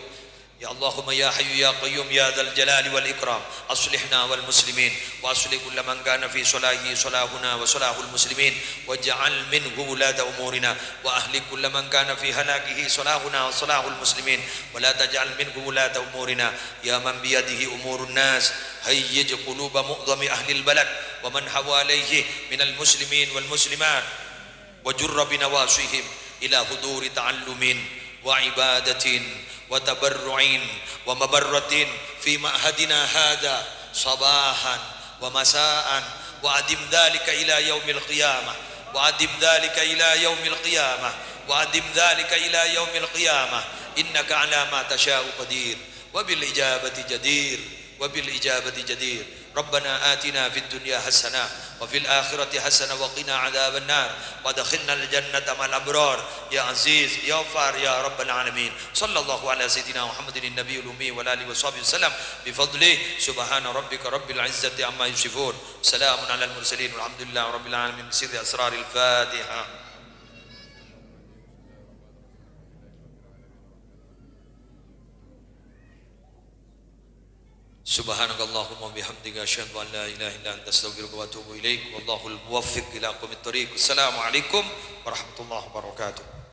يا اللهم يا حي يا قيوم يا ذا الجلال والإكرام، أصلحنا والمسلمين، وأصلح كل من كان في صلاحه صلاحنا وصلاح المسلمين، واجعل منه ولاة أمورنا، وأهلك كل من كان في هلاكه صلاحنا وصلاح المسلمين، ولا تجعل منه ولاة أمورنا، يا من بيده أمور الناس، هيج قلوب معظم أهل البلد ومن حواليه من المسلمين والمسلمات، وجر بنواصيهم إلى حضور تعلم وعبادة وتبرع ومبرة في معهدنا هذا صباحا ومساء، وأدم ذلك إلى يوم القيامة، وأدم ذلك إلى يوم القيامة، وأدم ذلك إلى يوم القيامة، إنك على ما تشاء قدير، وبالإجابة جدير، وبالإجابة جدير. ربنا آتنا في الدنيا حسنة وفي الآخرة حسنة وقنا عذاب النار وأدخلنا الجنة مع الأبرار يا عزيز يا غفار يا رب العالمين. صلى الله على سيدنا محمد النبي الأمي وعلى آله وصحبه وسلم بفضله. سبحان ربك رب العزة عما يصفون. سلام على المرسلين والحمد لله رب العالمين بسر أسرار الفاتحة. سبحانك اللهم وبحمدك، أشهد أن لا إله إلا أنت، أستغفرك وأتوب إليك. والله الموفق إلى أقوم الطريق. السلام عليكم ورحمة الله وبركاته.